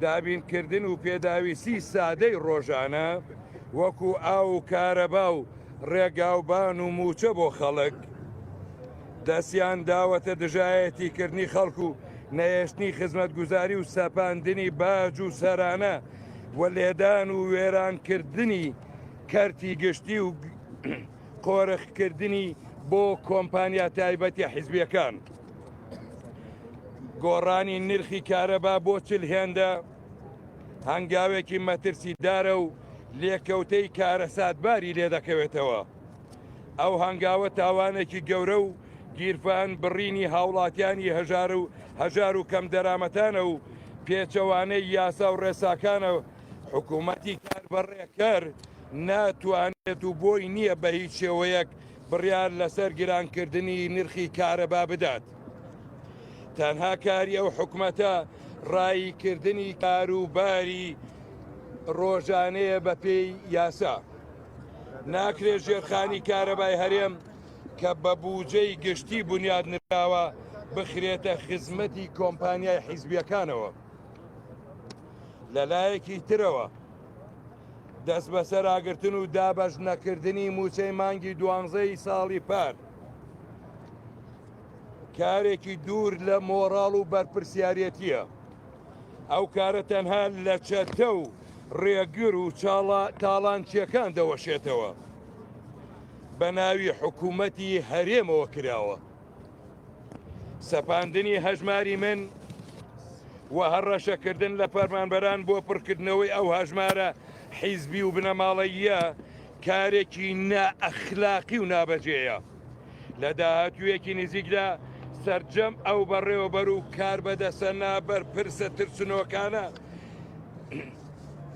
دابینکردن و پێداویستی سادەی ڕۆژانە وەکو ئاو و کارەبا و ڕێگاوبان و مووچە بۆ خەڵک، دەستیان داوەتە دژایەتیکردنی خەڵک و نەهێشتنی خزمەتگوزاری و سەپاندنی باج و سەرانە و لێدان و وێرانکردنی کەرتی گشتی و قۆرخکردنی بۆ کۆمپانیا تایبەتی حیزبیەکان. گۆڕانی نرخی کارەبا بۆ 40 هێندە هەنگاوێکی مەترسیدارە و لێکەوتەی کارەساتباری لێدەکەوێتەوە. ئەو هەنگاوە تاوانێکی گەورە و گیرفان بڕینی هاوڵاتیانی هەژار و هەژار و کەم دەرامەتانە و پێچەوانەی یاسا و ڕێساکانە حکوومەتی کاربەڕێکەر ناتوانێت و بۆی نییە بە هیچ شێوەیەک بڕیار لەسەر گرانکردنی نرخی کارەبا بدات. تەنها کاری ئەو حکومەتە ڕاییکردنی کاروباری ڕۆژانەیە بەپێی یاسا. ناکرێت ژێرخانی کارەبای هەرێم کە بە بوجەی گشتی بنیاد نراوە بخرێتە خزمەتی کۆمپانیای حیزبیەکانەوە. لەلایەکی ترەوە دەست بەسەراگرتن و دابەش نەکردنی موچەی مانگی دوانزەی ساڵی پار کارێکی دوور لە مۆڕاڵ و بەرپرسیارەتیە. ئەو کارە تەنها لە چەتە و ڕێگر و چاڵا تاڵانچیەکان دەوەشێتەوە. بە ناوی حکوومەتی هەرێمەوە کراوە. سەپاندنی هەژماری من و هەڕەشەکردن لە فەرمانبەران بۆ پڕکردنەوەی ئەو هەژمارە حیزبی و بنەماڵەییە کارێکی نائەخلاقی و نابەجێیە. لە داهاتوویەکی نزیکدا سەرجەم ئەو بەڕێوەبەر و کاربەدەستە نابەرپرسە ترسنۆکانە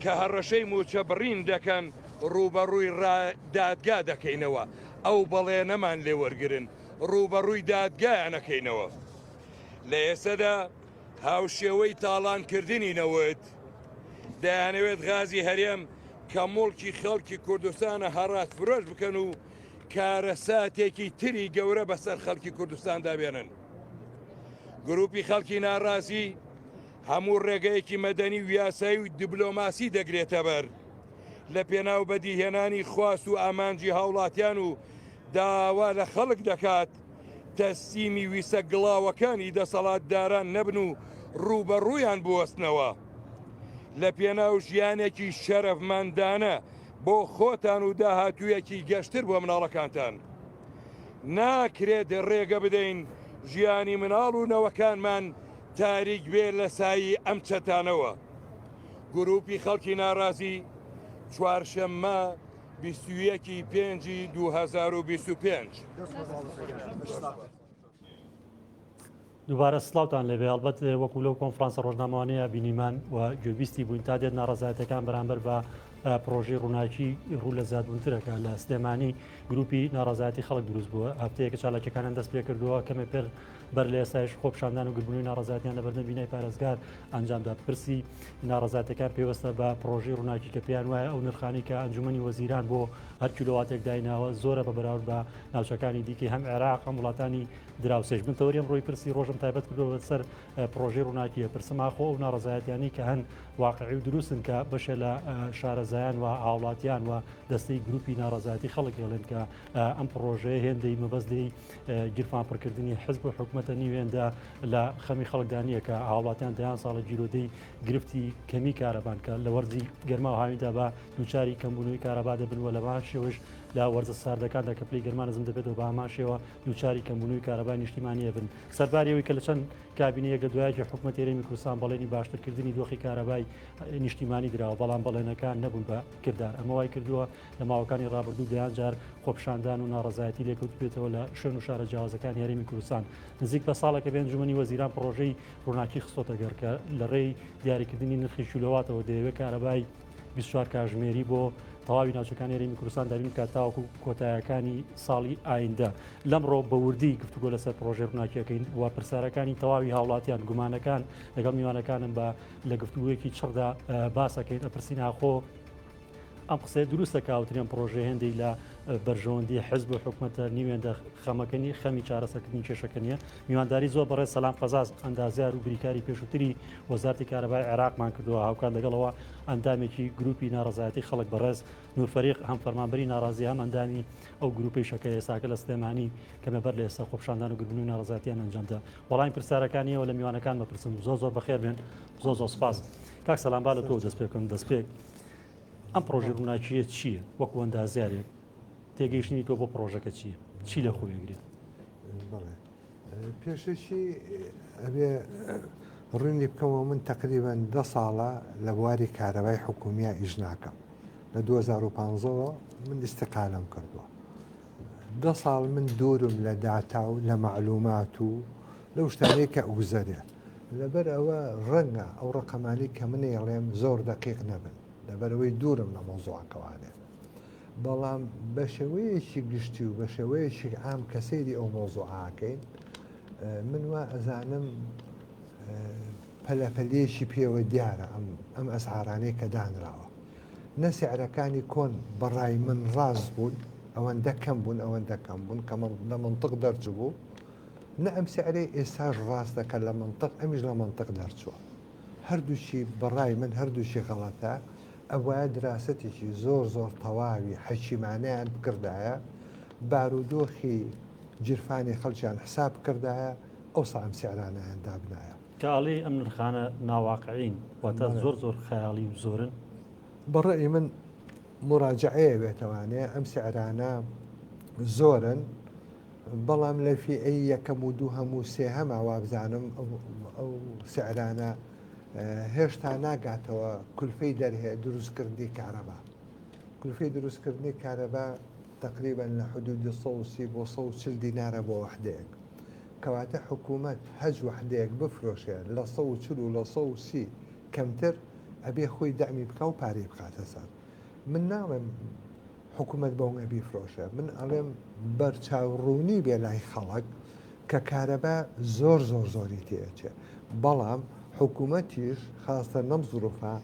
کە هەڕەشەی مووچە بڕین دەکەن ڕووبەڕووی دادگا دەکەینەوە، ئەو بەڵێنەمان لێ وەرگرن ڕووبەڕووی دادگایان ئەکەینەوە. لە ئێستەدا هاوشێوەی تاڵانکردنی نەوت دەیانەوێت غازی هەرێم کە موڵکی خەڵکی کوردستانە هەڕاج فرۆش بکەن و کارەساتێکی تری گەورە بەسەر خەڵکی کوردستاندا بێنن. گروپی خەڵکی ناڕازی هەموو ڕێگەیەکی مەدەنی و یاسایی و دیبلۆماسی دەگرێتەبەر لە پێناو بەدیهێنانی خواست و ئامانجی هاوڵاتیان و داوا لە خەڵک دەکات تەسلیمی ویستە گڵاوەکانی دەسەڵاتداران نەبن و ڕووبەڕوویان بوەستنەوە لە پێناو ژیانێکی شەرەفمەندانە بۆ خۆتان و داهاتوویەکی گەشتر بۆ مناڵەکانتان. ناکرێت ڕێگە بدەین ژیانی مناڵ و نەوەکانمان تاریک بێ لە سایی ئەم چەتانەوە. گروپی خەڵکی ناڕازی چوارشەممە 21 ی پێنجی 2025. دووبارە سڵاوتان لێبێ هەڵبەت وەکو لەو کۆنفرانسە ڕۆژنامەوانەیە بینیمان و گوێبیستی بووین تا دێت ناڕەزایەتەکان بەرامبەر بە پرۆژەی ڕووناکی ڕوو لە زیادبوونترەکە لە سلێمانی گروپی ناڕەزایەتی خەڵک دروست بووە هەفتەیەکە چالاکیەکانیان دەست پێ کردووە کەمێ پێر بەر لە ئێستایش خۆپیشاندان و گربوونەوەی ناڕەزایەتیان لە بەردەم بینای پارێزگار ئەنجامدا پرسی ناڕەزایەتەکان پێوەستە بە پرۆژەی ڕووناکی کە پێیان وایە ئەو نرخانی کە ئەنجومەنی وەزیران بۆ هەر کیلۆواتێک دایناوە زۆرە بە بەراورد بە ناوچەکانی دیکەی هەم عێراق هەم وڵاتانی دراوسێش من تەوەری ئەمڕۆی پرسی ڕۆژم تایبەت کردووە بەسەر پرۆژەی ڕووناکیە پرسم ئاخۆ ئەو ناڕەزایەتیانەی کە هەن واقعی و دروستن کە بەشێ لە شارەزایان و هاوڵاتیان و دەستەی گروپی ناڕەزایەتی خەڵک هێڵێن کە ئەم پڕۆژەیە هێندەی مەبەست لێی گیرفان پڕکردنی حزب و حکومەتە نیوێندە لە خەمی خەڵکدا نییە کە هاوڵاتیان دەیان ساڵە گیرۆدەی گرفتی کەمی کارەبان کە لە وەرزی گەرما و هاویندا بە دووچاری کەمبوونەوەی کارەبا دەبن و لەمان شێوەش لە وەرزە ساردەکاندا کە پلەی گەرما نزم دەبێتەوە بە هەمان شێوە دووچاری کەمبوونەوەی کارەبای نیشتیمانی ئەبن. سەرباری ئەوەی کە لە چەند کابینەیەک لە دوایەکی حکومەتی هەرێمی کوردستان بەڵێنی باشترکردنی دۆخی کارەبای نیشتیمانی دراوە، بەڵام بەڵێنەکان نەبوون بە کردار. ئەمە وای کردووە لە ماوەکانی ڕابردوو دەیان جار خۆپیشاندان و ناڕەزایەتی لێکەوتبێتەوە لە شوێن و شارە جیاوازەکانی هەرێمی کوردستان. نزیک بە ساڵێکە بێ ئەنجومەنی وەزیران پڕۆژەی ڕووناکی خستۆتە گەڕ کە لە ڕێی دیاریکردنی نرخی کیلۆواتەوە دەیەوێت کارەبای 24 کاژمێری بۆ تەواوی ناوچەکانی هەرێمی کوردستان دابین بکات تاوەکو کۆتایەکانی ساڵی ئایندە. لەمڕۆ بە وردی گفتوگۆ لەسەر پڕۆژەی ڕووناکیەکەین و پرسیارەکانی تەواوی هاوڵاتیان گومانەکان لەگەڵ میوانەکانم بە لە گفتوگۆیەکی چڕدا باسەکەین ئەپرسین ئاخۆ. ئەم قسەیە دروستە کە ئەوترێن پڕۆژەی هێندەی لە بەرژەوەندی حزب و حکومەتە نیوێندە خەمەکە نیە خەمی چارەسەرکردنی کێشەکە نییە میوانداری زۆر بەڕێز سەلام قەزاز ئەندازیار و بریکاری پێشووتری وەزارتی کارەبای عێراقمان کردووە هاوکات لەگەڵەوە ئەندامێکی گروپی ناڕەزایەتی خەڵک بەڕێز نور فەریق هەم فەرمانبەری ناڕازی هەم ئەندامی ئەو گروپەی شەکە ئێستاکە لە سلێمانی کەمێ بەر لە ئێستا خۆپیشاندان و گردبوونەوەی ناڕەزایەتیان ئەنجامدا وەڵامی پرسیارەکانیەوە لە میوانەکان بپرسم زۆر زۆر بەخێر بێن زۆر زۆر سپاس کاک سەلام با لە تۆ دەست پێ بکەم دەست پێک ئەم پرۆژەی ڕووناکییە چییە وەکو ئەندازیارێک تێگەیشتنی تۆ بۆ پرۆژەکە چییە چی لە خۆی ئەگرێت؟ بەڵێ پێشەکی ئەبێ ڕوونی بکەمەوە من تقریبان دە ساڵە لە بواری کارەبای حکومیە ئیش ناکەم لە 2015ەوە من ئیستقالەم کردووە دە ساڵ من دوورم لە داتا و لە مەعلومات و لەو شتانەی کە ئەگوزەرێ لەبەر ئەوە ڕەنگە ئەو ڕقەمانی کە من ئەیڵێم زۆر دەقیق نەبن لەبەرئەوەی دوورم لە مەوزوعەکەوانێ بەڵام بە شێوەیەکی گشتی و بە شێوەیەکی عام کە سەیری ئەو مەوزوعاکەین من وا ئەزانم پەلەپەلێکی پێوە دیارە ئەم ئەم ئەسعارانەی کە دانراوە نە سعرەکانی کۆن بەڕای من ڕاست بوون ئەوەندە کەم بوون ئەوەندە کەم بوون کە لە منطق دەرچبوو نە ئەم سعرەی ئێستاش ڕاستە کە لە منطق ئەمیش لە منطق دەرچووە هەردووکی بەڕای من هەردووکی غەڵەتە، ئەبوایە دراسەتێکی زۆر زۆر تەواوی حەکیمانەیان بکردایە، بارودۆخی گیرفانی خەڵکیان حساب بکردایە، ئەوسا ئەم سعرانەیان دابنایە. کە ئەڵێی ئەم نرخانە ناواقعین واتە زۆر زۆر خەیاڵی و زۆرن؟ بەڕەئی من موراجەعەیە بێتەوانێ ئەم سعرانە زۆرن، بەڵام لە فیئەی یەکەم و دووهەم و سێهەما وابزانم ئەو سعرانە هێشتا ناگاتەوە کولفەی دەرهێ دروستکردنی کارەبا. کولفەی دروستکردنی کارەبا تقریبا لە حدودی 130 بۆ 140 دینارە بۆ وەحدەیەک. کەواتە حکوومەت هەج وەحدەیەک بفرۆشێ لە 140 و لە 130 کەمتر ئەبێ خۆی دەعمی بکا و پارەی بخاتە سەر. من ناڵێم حکومەت بەونە بیفرۆشێ من ئەڵێم بەرچاو ڕوونی بێ لای خەڵک کە کارەبا زۆر زۆر زۆری تێچێ بەڵام حکوومەتیش خاستە نەم زروفە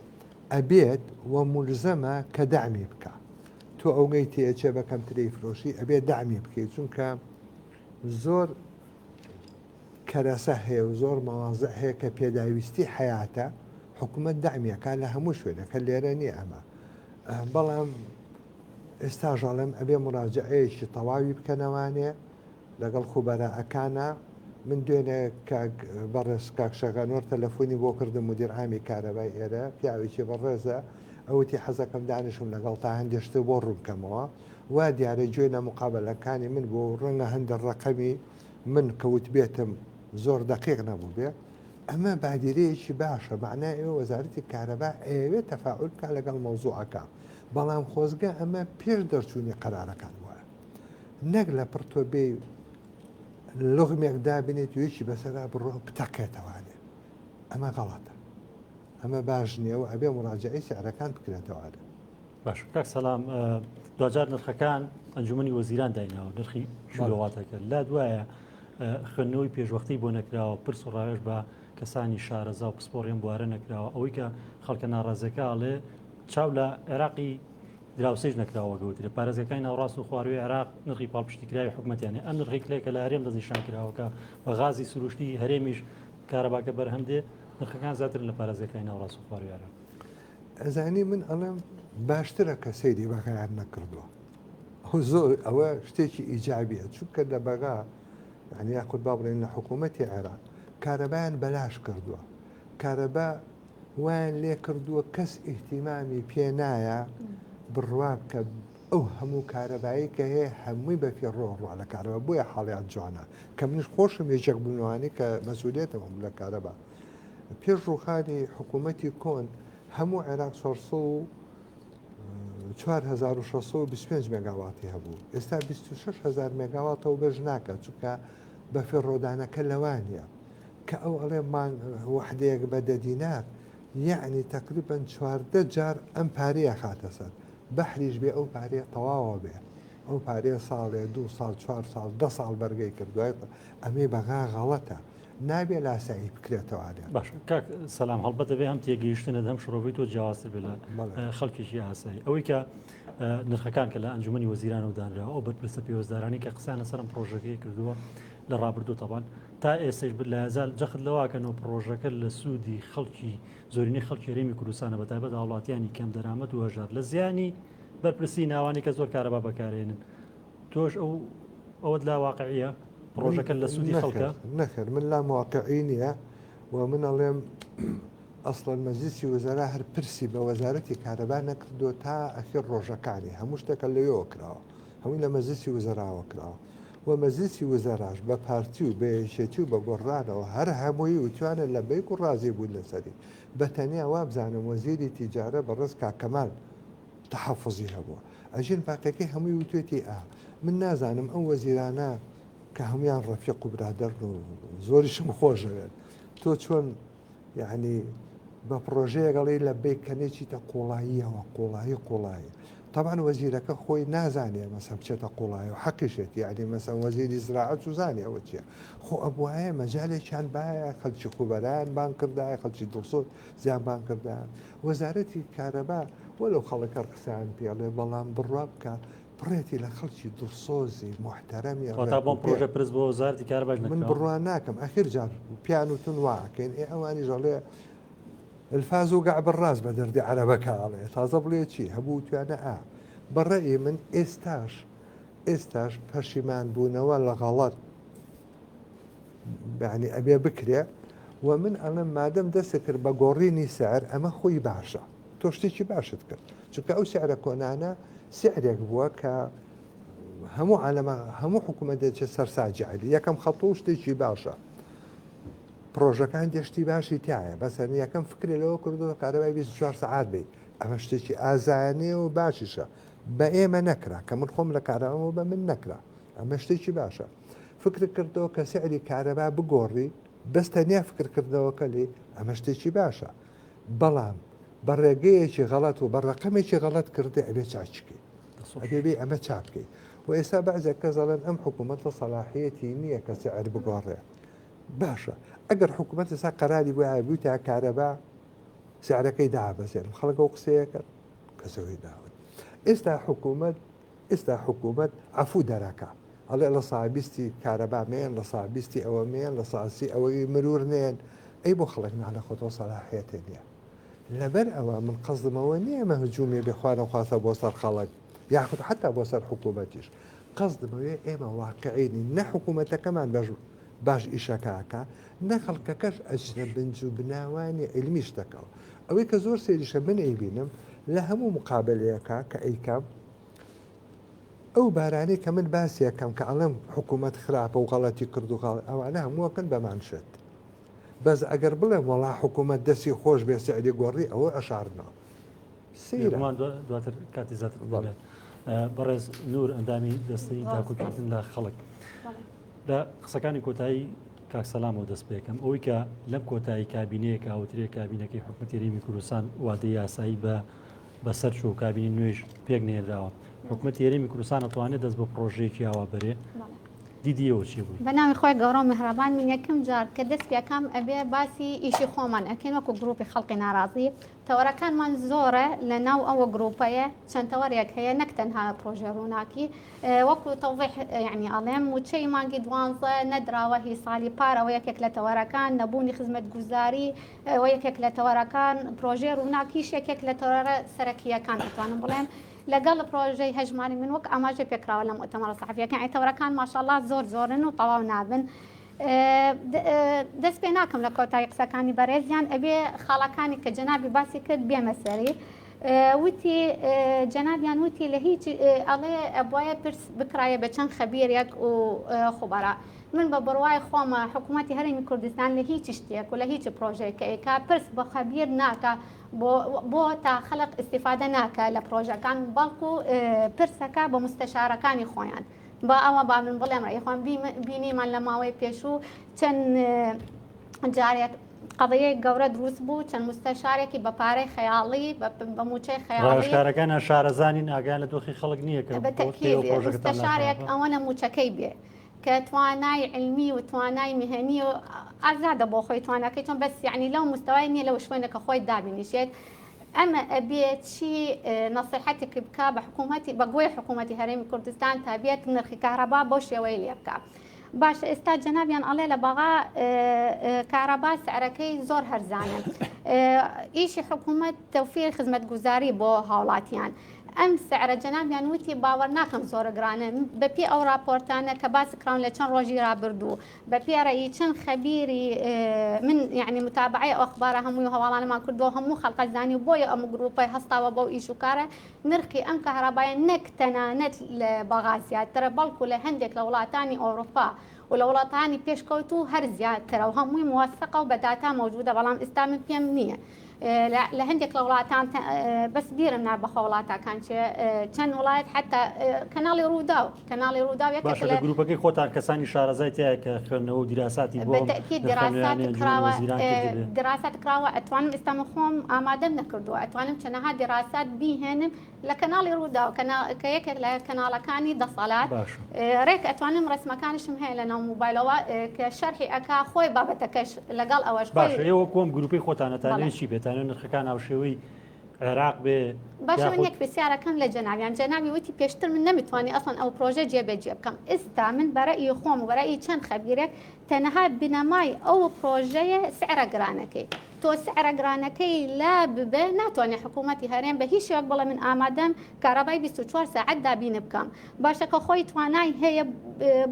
ئەبێت و ملزەمە کە دەعمی بکە تۆ ئەوگەی تێچێ بە کەمتری فرۆشی ئەبێ دەعمی بکەیت چونکە زۆر کەرەسە هەیە و زۆر مەوازع هەیە کە پێداویستی حەیاتە حکوومەت دەعمیەکە لە هەموو شوێنەکە لێرە نییە ئەمە بەڵام ئێستاش ئەڵێم ئەبێ مراجعەیەکی تەواوی بکەنەوانێ لەگەڵ خوبەرائەکانە من دوێنێ کاک بەڕێز کاک شەغەنۆر تەلەفۆنی بۆ کردم مدیر عامی کارەبای ئێرە پیاوێکی بەڕێزە ئەوتی حەزەکەم دانیشم لەگەڵ تا هەندێک شتێ بۆ ڕوون بکەمەوە وا دیارە گوێ لە مقابلەکانی من بۆ ڕەنگە هەندە ڕەقەمی من کەوتبێتم زۆر دەقیق نەبووبێ ئەمە بادیرەیەکی باشە مەعنای ئەوە وەزارەتی کارەبا ئەیەوێت تەفاعول بکات لەگەڵ مەوزوعەکە بەڵام خۆزگە ئەمە پێش دەرچوونی قەرارەکان وایە نەک لە پڕ تۆ بێ لغمێک دابنێت و یەکی بەسەرا بڕۆ بتەقێتەوانێ ئەمە غەڵەتە ئەمە باش نییە و ئەبێ مراجعی سعرەکان بکرێتەوانێ باش کاک سەلام دواجار نرخەکان ئەنجومنی وەزیران دایناوە نرخی کیلۆواتەکە لا دوایە خوێندنەوەی پێشوەختی بۆ نەکراوە پرس و ڕاوێژ بە کەسانی شارەزا و پسپۆڕیان بوارە نەکراوە ئەوەی کە خەڵکە ناڕازەکە ئەڵێ چاو لە عێراقی دراوسێش نەکراوە گەوترێ پارێزگەکانی ناوەڕاست و خواروی عێراق نرخی پاڵپشتیکراوی حکومەتیانە ئەم نرخی کلێکە لە هەرێم دەستنیشان کراوەکە بە غازی سروشتی هەرێمیش کارەباکە بەرهەم دێ نرخەکان زیاتر لە پارێزگەکانی ناوەڕاست و خواروی عێراق. ئەزانی من ئەڵێم باشترە کە سەیری بەغایان نەکردووە زۆر ئەوە شتێکی ئیجابیە چونکە لە بەغا یعنی یاخود با بڵێن لە حکوومەتی عێراق کارەبایان بەلاش کردووە کارەبا وایان لێ کردووە کەس ئیهتیمامی پێ نایە بڕوا بکە ئەو هەموو کارەبایی کە هەیە هەمووی بە فێڕۆ ڕوا لە کارەبا بۆیە حاڵیان جوانە کە منیش خۆشم یەکێک بوومەوانی کە مەسئولیەتم هەبوو لە کارەبا پێش ڕووخانی حکوومەتی کۆن هەموو عێراق 4625 مێگاواتی هەبوو ئێستا 26000 مێگاواتەوە بەش ناکە چونکە بە فێڕۆدانەکە لەوانە کە ئەو ئەڵێ مانگ وەحدەیەک بە دە دینار یەعنی تەقریبەن 14 جار ئەم پارەیە خاتە سەر بەحریش بێ ئەو پارەیە تەواوە بێ ئەو پارەیە ساڵێ دوو ساڵ چوار ساڵ دە ساڵ بەرگەی کرد دوای ئەمەی بەغا غەڵەتە. نابێ لاسایی بکرێتەوانێ. باشە کاک سەلام هەڵبەت دەبێ هەم تێگەیشتنت هەم شرۆڤەی تۆ جیاوازتر بێ لە خەڵکێکی ئاسایی ئەوەی کە نرخەکان کە لە ئەنجومەنی وەزیرانەوە دانراوە ئەو بەرپرسە پێوەستدارانی کە قسەیان لەسەر ئەم پڕۆژەکەی کردووە لە ڕابردوو تەبان تا ئێستەش لە هەزار جەخت لەواکەنەوە پڕۆژەکە لە سوودی خەڵکی زۆرینەی خەڵکی هەرێمی کوردستانە بە تایبەت هاوڵاتیانی کەم دەرامەت و هەژار لە زیانی بەرپرسی ناوانی کە زۆر کارەبا بەکارێنن تۆش ئەو ئەوەت لا واقعیە پڕۆژەکە لە سوودی خەڵکە؟ نەخێر من لام واقعی نییە و من ئەڵێم ئەسڵەن مەجلیسی وزەرا هەر پرسی بە وەزارەتی کارەبا نەکردووە تا ئەخیر ڕۆژەکانی هەموو شتێکە لەوێوە کراوە هەمووی لە مەجلیسی وزەراوە کراوە و مەجلیسی وزەراش بە پارتی و بە یەکێتی و بە گۆڕانەوە هەر هەمووی وتوانە لە بەیک و ڕازی بوون لەسەری بە تەنیا وابزانم وەزیری تیجارە بەڕێز کاک کەمال تەحەفوزی هەبووە ئەژین باقیەکەی هەمووی وتوێتی ئا من نازانم ئەو وەزیرانە کە هەمویان ڕەفیق و برادەرن و زۆریشم خۆشەوێن تۆ چۆن یعنی بە پڕۆژەیەک ئەڵێی لەبەیک کە نەچیتە قوڵاییەوە قوڵایی قوڵایی طبعا وەزیرەکە خۆی نازانێ مەسەن بچێتە قوڵایی و حەقیشێتی یعنی مەسەن وەزیری زراعەت سوزانێ ئەوە چییە خۆ ئەبوایە مەجالێکیان باە خەلکی خوبەران بان کردایە خەلکی دڵسۆز زیان بان کردایە وەزارەتی کارەبا وەلو خەڵک هەر قسەیان پێڵێ بەڵام بڕوا بکە پڕێتی لە خەڵکی دڵسۆزی موحتەرەمی واتا بۆم پرۆژە پرس بۆ وەزارەتی کارەباش من نەکراوە؟ بڕوا ناکەم ئەخیر جار پیان وتون وا ئەکەین ئێ ئەوانیش ئەڵێ الفاز وقع بالراس بە دەردی عەرەبەکە ئەڵێ تازە بڵێ چی هەبوو وتویانە ئا بە ڕەئی من ئێستاش ئێستاش پەشیمان بوونەوە لە غەڵەت یعنی ئەبێ بکرێ و من ئەڵێم مادەم دەست کرد بە گۆڕینی سعر ئەمە خۆی باشە تۆ شتێکی باشت کرد چونکە ئەو سعرە کۆنانە سعرێک بووە کە هەموو عالەمە هەموو حکوومەت دەچێت سەر ساجی عەلی یەکەم خەتوو شتێکی باشە پرۆژەکان دەشتی باشی تایە بەسەر یەکەم فکرێ لەوە کردو کارەبای 24 سەعات بیت ئەمە شتێکی ئازایانەیە و باشیشە بە ئێمە نەکرا کە من خۆم لە کارەوە بە من نەکرا ئەمە شتێکی باشە فکر کردەوە کە سعری کارەبا بگۆڕی بەس تەنیا فکرکردنەوەکە لێ ئەمە شتێکی باشە بەڵام بە ڕێگەیەکی غەڵەت و بە ڕەقەمێکی غەڵەت کردی ئەبێ چاکیکەی ئەبێ بێ ئەمە چاک بکەی و ئێستا بەعزێک کەس ئەڵێن ئەم حکوومەتە سەلاحیەتی نییە کە سعر بگۆڕێ باشە ئەگەر حکوومەت ئێستا قەراری بوایە بوویتە کارەبا سعرەکەی دابەزێنم خەڵک ئەو قسەیە کرد کەسەوەی داوت ئێستا حکوومەت ئێستا حکوومەت عەفوو دەرەکا ئەڵێ لە سا بیستی کارەبا مێن لە سا بیستی ئەوە مێن لە ساسی ئەوەی مرور نێن ئەی بۆ خەڵک نانە خۆتەوە سەلاحیەتێ نییە لەبەر ئەوە من قەزدمەوە نییە ئەمە هجوومێ بێ خوارە خواسە بۆ سەر خەڵک یاخود حتا بۆ سەر حکوومەتیش قەزدمەوێ ئێمە واقعی نین نە حکوومەتەکەمان باش باش ئیشەکەکە نە خەڵکەکەش ئەچنە بنج و بناوانی عیلمی شتەکەەوە ئەوەی کە زۆر سەیریشە من ئەیبینم لە هەموو مقابلەیەکە کە ئەیکەم ئەو بارانەی کە من باسی ئەکەم کە ئەڵێم حکوومەت خراپە و غەڵەتی کرد و غەڵ ئەوانە هەمووەکەن بە مانشێت بەس ئەگەر بڵێم وەڵا حکوومەت دەستی خۆش بێ سعری گۆڕی ئەوە ئەشارنەوە سەیرە. بێگومان دواتر کاتی زیاتر دەبێت. بەڕێز نور ئەندامی دەستەی داکۆکیکردن لە خەڵک لە قسەکانی کۆتایی کاک سەلامەوە دەست پێکەم ئەوەی کە لەم کۆتایی کابینەیە کە ئەوترێ کابینەکەی حکومەتی هەرێمی کوردستان وادەی یاسایی بە بەسەر چوو کابینی نوێش پێک نێنراوە حکومەتی هەرێمی کوردستان ئەتوانێت دەست بە پرۆژەیەکی ئاوا بەرێ دیدی ئەوە چی بوو؟ بە ناوی خوای گەورە و میهرەبان من یەکەم جار کە دەست پێکەم ئەبێ باسی ئیشی خۆمان ئەکەین وەکو گروپی خەڵقی ناڕازی تەوەرەکانمان زۆرە لە ناو ئەوە گروپەیە چەند تەوەرێک هەیە نەک تەنها پرۆژەی ڕووناکی وەکو تەوضیح یعنی ئەڵێم موچەی مانگی دوانزە نەدراوە هی ساڵی پارەوە یەکێک لە تەوەرەکان نەبوونی خزمەتگوزاری ئەوە یەکێک لە تەوەرەکان پرۆژەی ڕووناکیش یەکێک لە تەوەرە سەرەکییەکان ئەتوانم بڵێم لەگەڵ پرۆژەی هەژماری من وەک ئاماژە پێکراوە لە مؤتەمەرە سەحەفیەکان ئەی تەوەرەکان ماشاءاللە زۆر زۆرن و تەواو نابن دەست پێ ناکەم لە کۆتایی قسەکانی بەڕێزیان ئەبێ خاڵەکانی کە جەنابی باسی کرد بێمە سەری وتی جەنابیان وتی لە هیچ ئەڵێ ئەبواە پرس بکرایە بە چەند خەبیرێک و خوبەرا من بە بڕوای خۆمە حکوومەتی هەرێمی کوردستان لە هیچ شتێک و لە هیچ پرۆژەیەک کە ئەیکا پرس بە خەبیر ناکا بۆ بۆ تا خەلق ئیستیفادە ناکا لە پرۆژەکان بەڵکو پرسەکە بە مستەشارەکانی خۆیان با ئەوە با من بڵێم ڕێی خۆم بینیمان لە ماوەی پێشوو چەند جارێک قەضیەیەک گەورە دروست بوو چەند مستەشارێکی بە پارەی خەیاڵی بە موچەی خەیاڵی ڕاوێژکارەکان شارەزانین ئاگایان لە دۆخی خەڵک نییە کە بە تەئکید مستەشارێک ئەوەنە موچەکەی بێ. کە. کە توانای عیلمی و توانای میهەنی و ئازادە بۆ خۆی تواناکەی چۆن بەس یعنی لەو مستەوای نییە لەو شوێنە کە خۆی دابنیشێت ئەمە ئەبێ چی نەسیحەتێک بکا بە حکوومەتی بە گۆی حکوومەتی هەرێمی کوردستان تا بێت نرخی کارەبا بەو شێوەیە لێ بکا. باشە ئێستا جەنابیان ئەڵێ لە بەغا کارەبا سعرەکەی زۆر هەرزانە ئیشی حکوومەت تەوفیر خزمەتگوزاری بۆ هاوڵاتیان. ئەم سعرە جەنابیان وتی باوەڕ ناکەم زۆر گرانە بەپێی ئەو راپۆرتانە کە باس کراون لە چەند ڕۆژی رابردوو بەپێ رەئی چەند خەبیری من یعنی متابعەی ئەو ئەخبارە هەمووی و هەواڵانەمان کردووە هەموو خەڵقە زانی و بۆیە ئەم گروپەی هەستاوە بەو ئیش و کارە نرخی ئەم کەهرەبایە نەک تەنانەت لە بەغا زیاترە بەڵکو لە هەندێک لە وڵاتانی ئەوروپا و لە وڵاتانی پێشکەوتوو هەر زیاترە و هەمووی موەسەقە و بە داتا مەوجودە بەڵام ئێستا من پێم نییە لە هەندێک لە وڵاتان بەس بیرم نا بەخۆ وڵاتەکان چێ چەند وڵات حتا کەناڵی ڕووداو کەناڵی ڕووداو یەکێک باشە لە گروپەکەی خۆتان کەسانی شارەزای تایە کە خوێندنەوە و دیراساتی بۆ بەتەکید دیراسات کراوە دیراسات کراوە ئەتوانم ئێستا من خۆم ئامادەم نەکردووە ئەتوانم چەنەها دیراسات بیهێنم لە کەناڵی ڕووداو کە یەکێک لە کەناڵەکانی دەسەڵات ڕێک ئەتوانم ڕسمەکانیشم هەیە لە ناو موبایلەوە کە شەرحی ئەکا خۆی بابەتەکەش لەگەڵ ئەوەش باشە ئێوە کۆم گروپی خۆتانەتانەوێت چی بێتانە نرخەکان هاوشێوەی عێراق بێ باشە من یەک پرسیارەکەم لە جەنابیان جەنابی وتی پێشتر من نەمتوانی ئەسڵەن ئەو پرۆژە جێبەجێ بکەم ئێستا من بەرەئی خۆم و بەرەئی چەند خەبیرێک تەنها بنەمای ئەو پرۆژەیە سعرە گرانەکەی تۆ سعرە گرانەکەی لا ببە ناتوانێت حکوومەتی هەرێم بە هیچ شێوەک بڵێ من ئامادەم کارەبای 24 ساعت دابین بکەم باشە کە خۆی توانای هەیە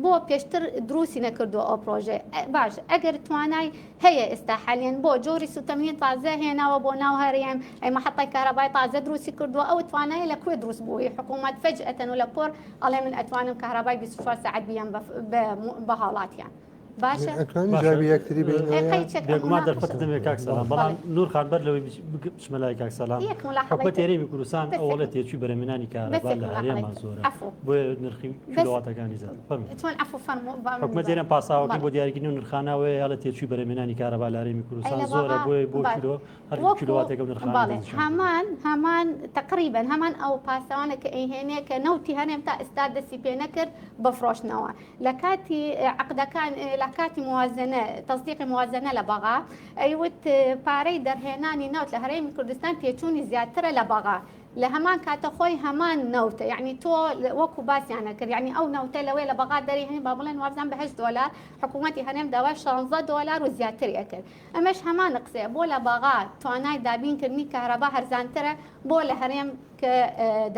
بۆ پێشتر دروستی نەکردووە ئەو پرۆژەیە باش ئەگەر توانای هەیە ئێستا حالیەن بۆ جۆری سوتەمەنی تازە هێناوە بۆ ناو هەرێم ئەی مەحەتای کارەبای تازە دروستی کردووە ئەو توانای لە کوێ دروست بووی حکوومەت فەجئەتەن و لە پۆر ئەڵێ من ئەتوانم کارەبای 24 ساعت بیەم بە هاوڵاتیان باشە بێگومان دەرفەت دەمێ کاک سەلام بەڵام نور خان بەر لەوەی بچمە لای کاک سەلام حکومەت هەرێمی کوردستان ئەوەڵێ تێچووی بەرهەمهێنانی کارەبا لە هەرێما زۆرە بۆیە نرخی کیلۆواتەکانی زیاد حکومەت هەرێم پاساوەکەی بۆ دیاریکردنی نرخانەوەی ئەڵێ تێچووی بەرهەمهێنانی کارەبا لە هەرێمی کوردستان زۆرە بۆیە بۆ کیلۆ هەر کیلۆواتێک ئەو نرخانە هەمان هەمان تقریبا هەمان ئەو پاسەوانە کە ئەیهێنێ کە نەوتی هەرێم تا ئێستا دەستی پێ نەکرد بە فرۆشتنەوە لە کاتی عەقدەکان لە کاتی موازنە تەسدیقی موازنە لە بەغا ئەیوت پارەی دەرهێنانی نەوت لە هەرێمی کوردستان تێچوونی زیاترە لە بەغا لە هەمان کاتە خۆی هەمان نەوتە یعنی تۆ وەکو باسییانە کرد یعنی ئەو نەوتە لەوەی لە بەغا دەری هەین با بڵێن وابزان بە 8 دۆلار حکوومەتی هەرێم داوای 16 دۆلار و زیاتری ئەکرد ئەمەش هەمان قسەیە بۆ لە بەغا توانای دابینکردنی کارەبا هەرزانترە بۆ لە هەرێم کە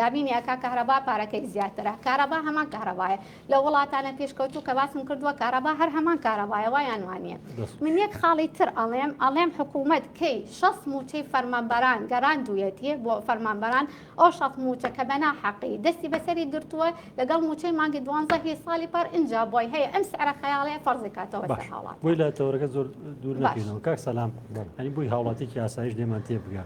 دابینی ئەکا کەهرەبا پارەکەی زیاترە کارەبا هەمان کەهرەبایە لە وڵاتانە پێشکەوتوو کە باسم کردووە کارەبا هەر هەمان کارەبایە وایان وانە من یەک خاڵی تر ئەڵێم ئەڵێم حکوومەت کەی شەست موچەی فەرمانبەران گەراندویەتی بۆ فەرمانبەران ئەو شەست موچە کە بەنا حەقی دەستی بەسەری گرتووە لەگەڵ موچەی مانگی دوانزە هی ساڵی پار ئینجا بۆی هەیە ئەم سعرە خەیاڵەیە فەرزی کاتەوە سەر هاوڵاتی بۆی لە تەوەرەکە زۆر دوور نەکەینەوە کاک سەلام ئەنی بۆی هاوڵاتیکی ئاسایش لێمان تێبگا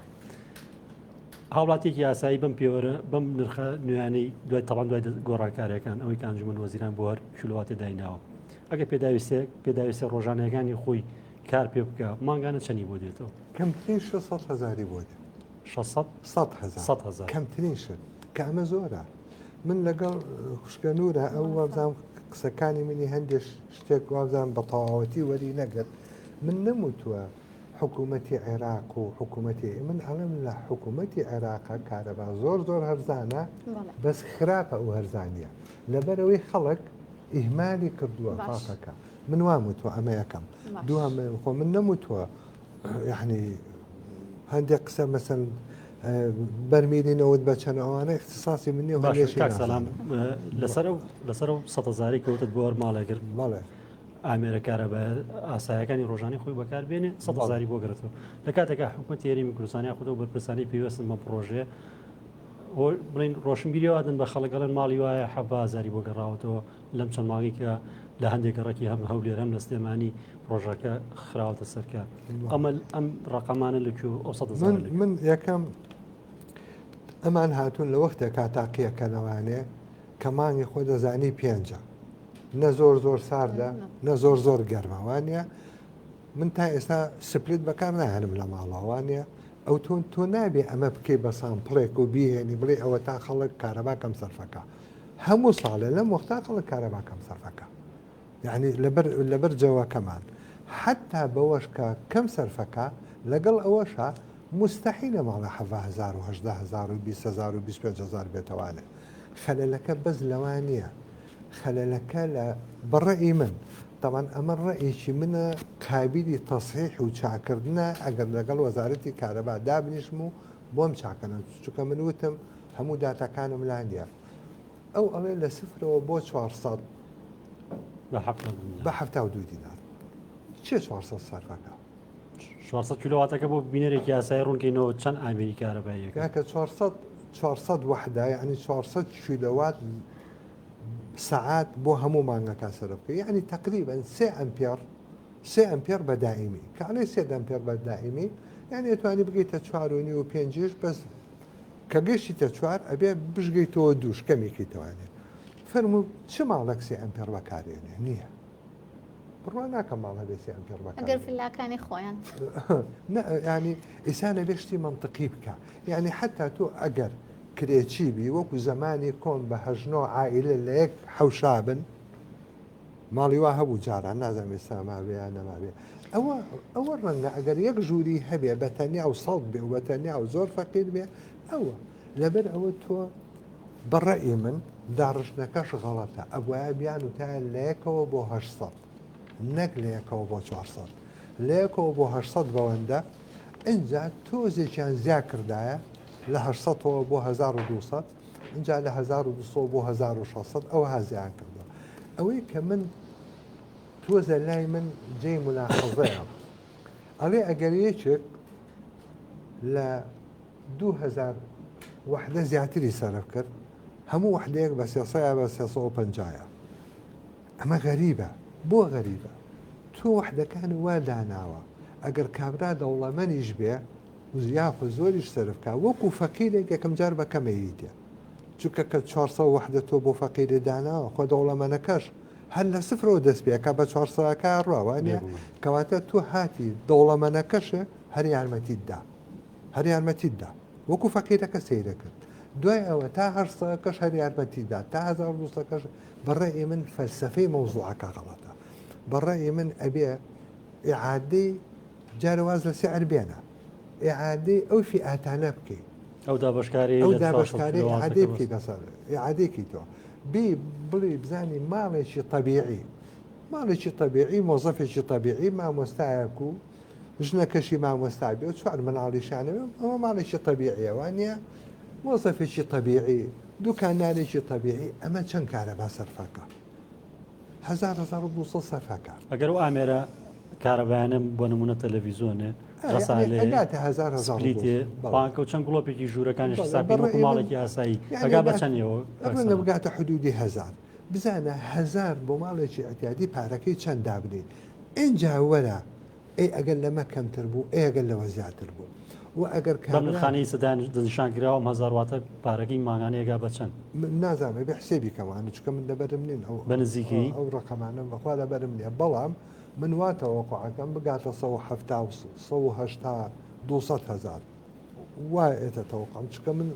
هاوڵاتیەکی ئاسایی بەم پێوەرە بەم نرخە نوێیانەی دوای تەڵان دوای گۆڕانکاریەکان ئەوەی کە ئەنجومەن وەزیران بۆ هەر کیلۆواتێ دایناوە ئەگەر پێداویستێک پێداویستە ڕۆژانەکانی خۆی کار پێ بکە مانگانە چەنی بۆ دێتەوە؟ کەمترین 600 هەزاری بۆ دێت. 600 سەد هەزار سەد هەزار کەمترین شت کە ئەمە زۆرە من لەگەڵ خوشکە نورە ئەو وابزانم قسەکانی منی هەندێک شتێک وابزانم بە تەواوەتی وەری نەگرت من نەموتووە حکوومەتی عێراق و حکوومەتی من ئەڵێم لە حکوومەتی عێراقە کارەبا زۆر زۆر هەرزانە بەس خراپە ئەو هەرزانیە لەبەرەوەی خەڵک ئیهمالی کردووە تاقەکە من وام وتوە ئەمە یەکەم دووەم خۆ من نەموتوە یعنی هەندێک قسە مەسەن بەرمیلی نەوت بە چەند ئەوانە اختصاصی من نیە سەلام لەسەر لەسەر سەزاری کەوتت بۆ هەر ماڵێک کرد بەڵێ ئامێرە کارەبایە ئاسایەکانی ڕۆژانەی خۆی بەکار بێنێ سەد هەزاری بۆ گرتووە لە کاتێکا حکوومەتی هەرێمی کوردستان یاخود ئەو بەرپرسانەی پەیوەستن بەم پڕۆژەیە بڵین ڕۆشنبیری وادن بە خەڵک ئەڵێن ماڵی وایە 17 هەزاری بۆ گەڕاوەتەوە لەم چەند مانگی کە لە هەندێک گەڕەکی هەم هەولێر هەم لە سلێمانی پڕۆژەکە خراوەتە سەرکار ئەمە ئەم ڕقەمانە لە کوێ ئەو سەد هەزار من من یەکەم ئەمان هاتوون لە وەختێکا تاقیەکەنەوانێ کە مانگی خۆ دەزانی پێنجە نە زۆر زۆر ساردە نە زۆر زۆر گەرمە وانە من تا ئێستا split بەکار ناهێنم لە ماڵەوانە ئەو تۆ تۆ نابێ ئەمە بکەی بە sample ێک و بیهێنی بڵێ ئەوە تا خەڵک کارەبا کەم سەرفەکە هەموو ساڵێ لەم وەختا خەڵک کارەبا کەم سەرفەکە. یعنی لەبەر لەبەر جەوەکەمان حتا بەوەش کە کەم سەرفەکە لەگەڵ ئەوەشا موستەحیلە ماڵە حەڤە هەزارو 18 هەزارو 20 هەزارو 25 هەزار بێتەوانێ خەلەلەکە بەس لەوە نییە خەلەلەکە لە بە ڕەئی من تەبعەن ئەمە ڕەئیکی منە قابیلی تەسحیح و چاکردنە ئەگەر لەگەڵ وەزارەتی کارەبا دابنیشم و بۆم چاکەنە چونکە من وتم هەموو داتاکانم لا نییە ئەو ئەڵێ لە سفرەوە بۆ 400 بە 72 دینار چێ 400 سەرفەکە 400 کیلۆواتەکە بۆ بینەرێکی یاسایی ڕوونکەینەوە چەند ئامێری کارەباییەکە کاکە 400 400 وحدە یعنی 400 کیلۆوات سەعات بۆ هەموو مانگەکە سەرف بکەی یعنی تقریبا سێ ئەمپێر سێ ئەمپێر بە دائیمی کە ئەڵێ سێ ئەمپێر بە دائیمی یعنی ئەتوانی بگەیتە چوار و نیو و پێنجیش بەس کە گەشتیتە چوار ئەبێ بشگەیتەوە دووش کەمێکی توانێ فەرموو چ ماڵێک سێ ئەمپێر بەکارێنێ نییە بڕوا ناکەم ماڵ هەبێ سێ ئەمپێر بەکار ئەگەر فلاکانی خۆیان ینی ئیسانە بێ شتی منطقی بکە یعنی حتا تۆ ئەگەر کرێچی بی وەکو زەمانی کۆن بە هەژنۆ عائیلە لە یەک حەوشا بن ماڵی وا هەبوو جاران نازانم ئێستا مابێ یان نەمابێ ئەوە ئەوە ڕەنگە ئەگەر یەک ژووری هەبێ بە تەنیا و سەڵت بێ و بە تەنیا و زۆر فەقیر بێ ئەوە لەبەر ئەوە تۆ بە ڕەئی من داڕشتنەکەش غەڵەتە ئەبوایە بیان و تایە لە یەکەوە بۆ 800 نەک لە یەکەوە بۆ 400 لە یەکەوە بۆ 800 بەوەندە ئینجا تۆزێکیان زیا کردایە لە هەشتسەدەوە بۆ 1200 ئینجا لە 1200 بۆ 1600 ئەوە هازیان کردووە ئەوەی کە من تۆزە لای من جێی ملاحەزەیە ئەڵێ ئەگەر یەکێک لە 2000 وحدە زیاتری سەرف کرد هەموو وحدەیەک بە 300 بە 350 ئەمە غەریبە بۆ غەریبە تۆ وحدەکان وا داناوە ئەگەر کابرا دەوڵەمەنیش بێ یاخود زۆریش سەرف کا وەکو فەقیرێک یەکەم جار بە کەمەیی دێ چونکە کە 400 وحدە تۆ بۆ فەقیرێ داناوە خۆ دەوڵەمەنەکەش هەر لە سفرەوە دەست پێکا بە 400ەکە ڕوا نیە کەواتە تۆ هاتی دەوڵەمەنەکەشێ هەر یارمەتیت دا هەر یارمەتیت دا وەکو فەقیرەکە سەیرە کرد دوای ئەوە تا هەرسەکەش هەر یارمەتی دا تا هەزار دووسەکەش بەڕێ من فەلسفەی مەوزوعەکە غەڵەتە بەڕێ من ئەبێ ئیعادەی جارە واز لە سعر بێنە ئیعادەی ئەو فیئاتانە بکەی ئەو دابەشکاری ئەو دابەشکاری ئیعادەی بکەی بەسەر ئیعادەی کەیتەوە بی بڵێ بزانی ماڵێکی طبیعی ماڵێکی طبیعی مۆزەفێکی طبیعی مامۆستایەک و ژنەکەشی مامۆستا بێ و چوار مناڵیشانەوە ئەوە ماڵێکی طبیعیە وانە مۆزەفێکی طبیعی دوکاندارێکی طبیعی ئەمە چەند کارەبا سەرفەکە هەزار 1200 سەرفەکە. ئەگەر ئەو ئامێرە کارەبایانە بۆ نمونە تەلەڤیزۆنێ غەسالێ ئەگاتە هەزار هەزار و سپلیتێ دووسەد. بەڵێ. پانکە و چەند گڵۆپێکی ژوورەکانیش بەڵێ، حساب بکەین بەڕێ وەکو من ماڵێکی ئاسایی یعنی ئەگا بە ئەگات چەندیەوە کاک ڕەنگە سەلام؟ بگاتە حدودی هەزار بزانە هەزار بۆ ماڵێکی ئیعتیادی پارەکەی چەند دابنێی ئینجا وەرە ئەی ئەگەر لەمە کەمتر بوو ئەی ئەگەر لەوە زیاتر بوو و ئەگەر بەم کابرا نرخانەی ئیستا دەستنیشان کراوە ئەم هەزار واتە پارەکەی مانگانەی ئەگا بە چەند؟ من نازانم ئەبێ حسێبی کەم ئەوانە چونکە من لەبەرم نین ئەو بە نزیکەیی؟ ئەو ڕەقەمانە بەخوا لەبەرم نییە بەڵام من وا تەوەقوعەکەم بگاتە 170 و 180 200 هەزار وا ئێتە تەوەقعم چونکە من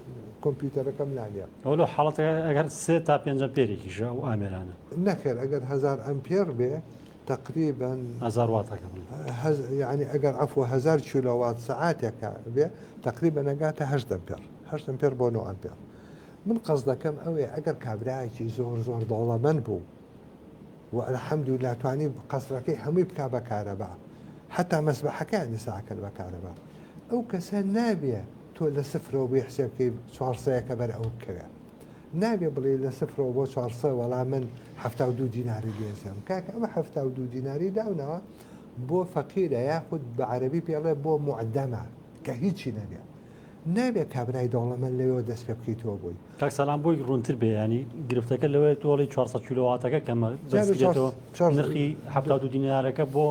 کۆمپیوتەرەکەم لا نییە. ئەوە لەو حاڵەتە ئەگەر سێ تا پێنج ئەمپێرێکیشە ئەو ئامێرانە. نەخێر ئەگەر هەزار ئەمپێر بێ تەقریبەن هەزار واتەکە بڵێ. هەز یانی ئەگەر عەفوە هەزار کیلۆوات سەعاتێکە بێ تەقریبەن ئەگاتە هەشت ئەمپێر هەشت ئەمپێر بۆ نۆ ئەمپێر من قەزدەکەم ئەوەیە ئەگەر کابرایەکی زۆر زۆر دەوڵەمەند بوو و الحمدلله توانی قەسرەکەی هەمووی بکا بە کارەبا حتا مەسبەحەکەیان ئێستا ئەکەن بە کارەبا ئەو کەسە نابێ تۆ لە سفرەوە بۆی حسێب بکەی چوار سەیەکە بەر ئەو بکەوێ نابێ بڵێی لە سفرەوە بۆ چوارسە وەڵا من 72 دیناری لێزم کاکە ئەمە 72 دیناری داونەوە بۆ فەقیرە یاخود بە عەرەبی پێڵێ بۆ معدەمە کە هیچی نەبێ نابێ کابرای دەوڵەمەند لەوێوە دەست پێ بکەیتەوە بۆی. کاک سەلام بۆی ڕوونتر بێ ینی گرفتەکە لەوەیە تۆڵی 400 کیلۆواتەکە کەمە دەستکرێتەوە نرخی 72 دینارەکە بۆ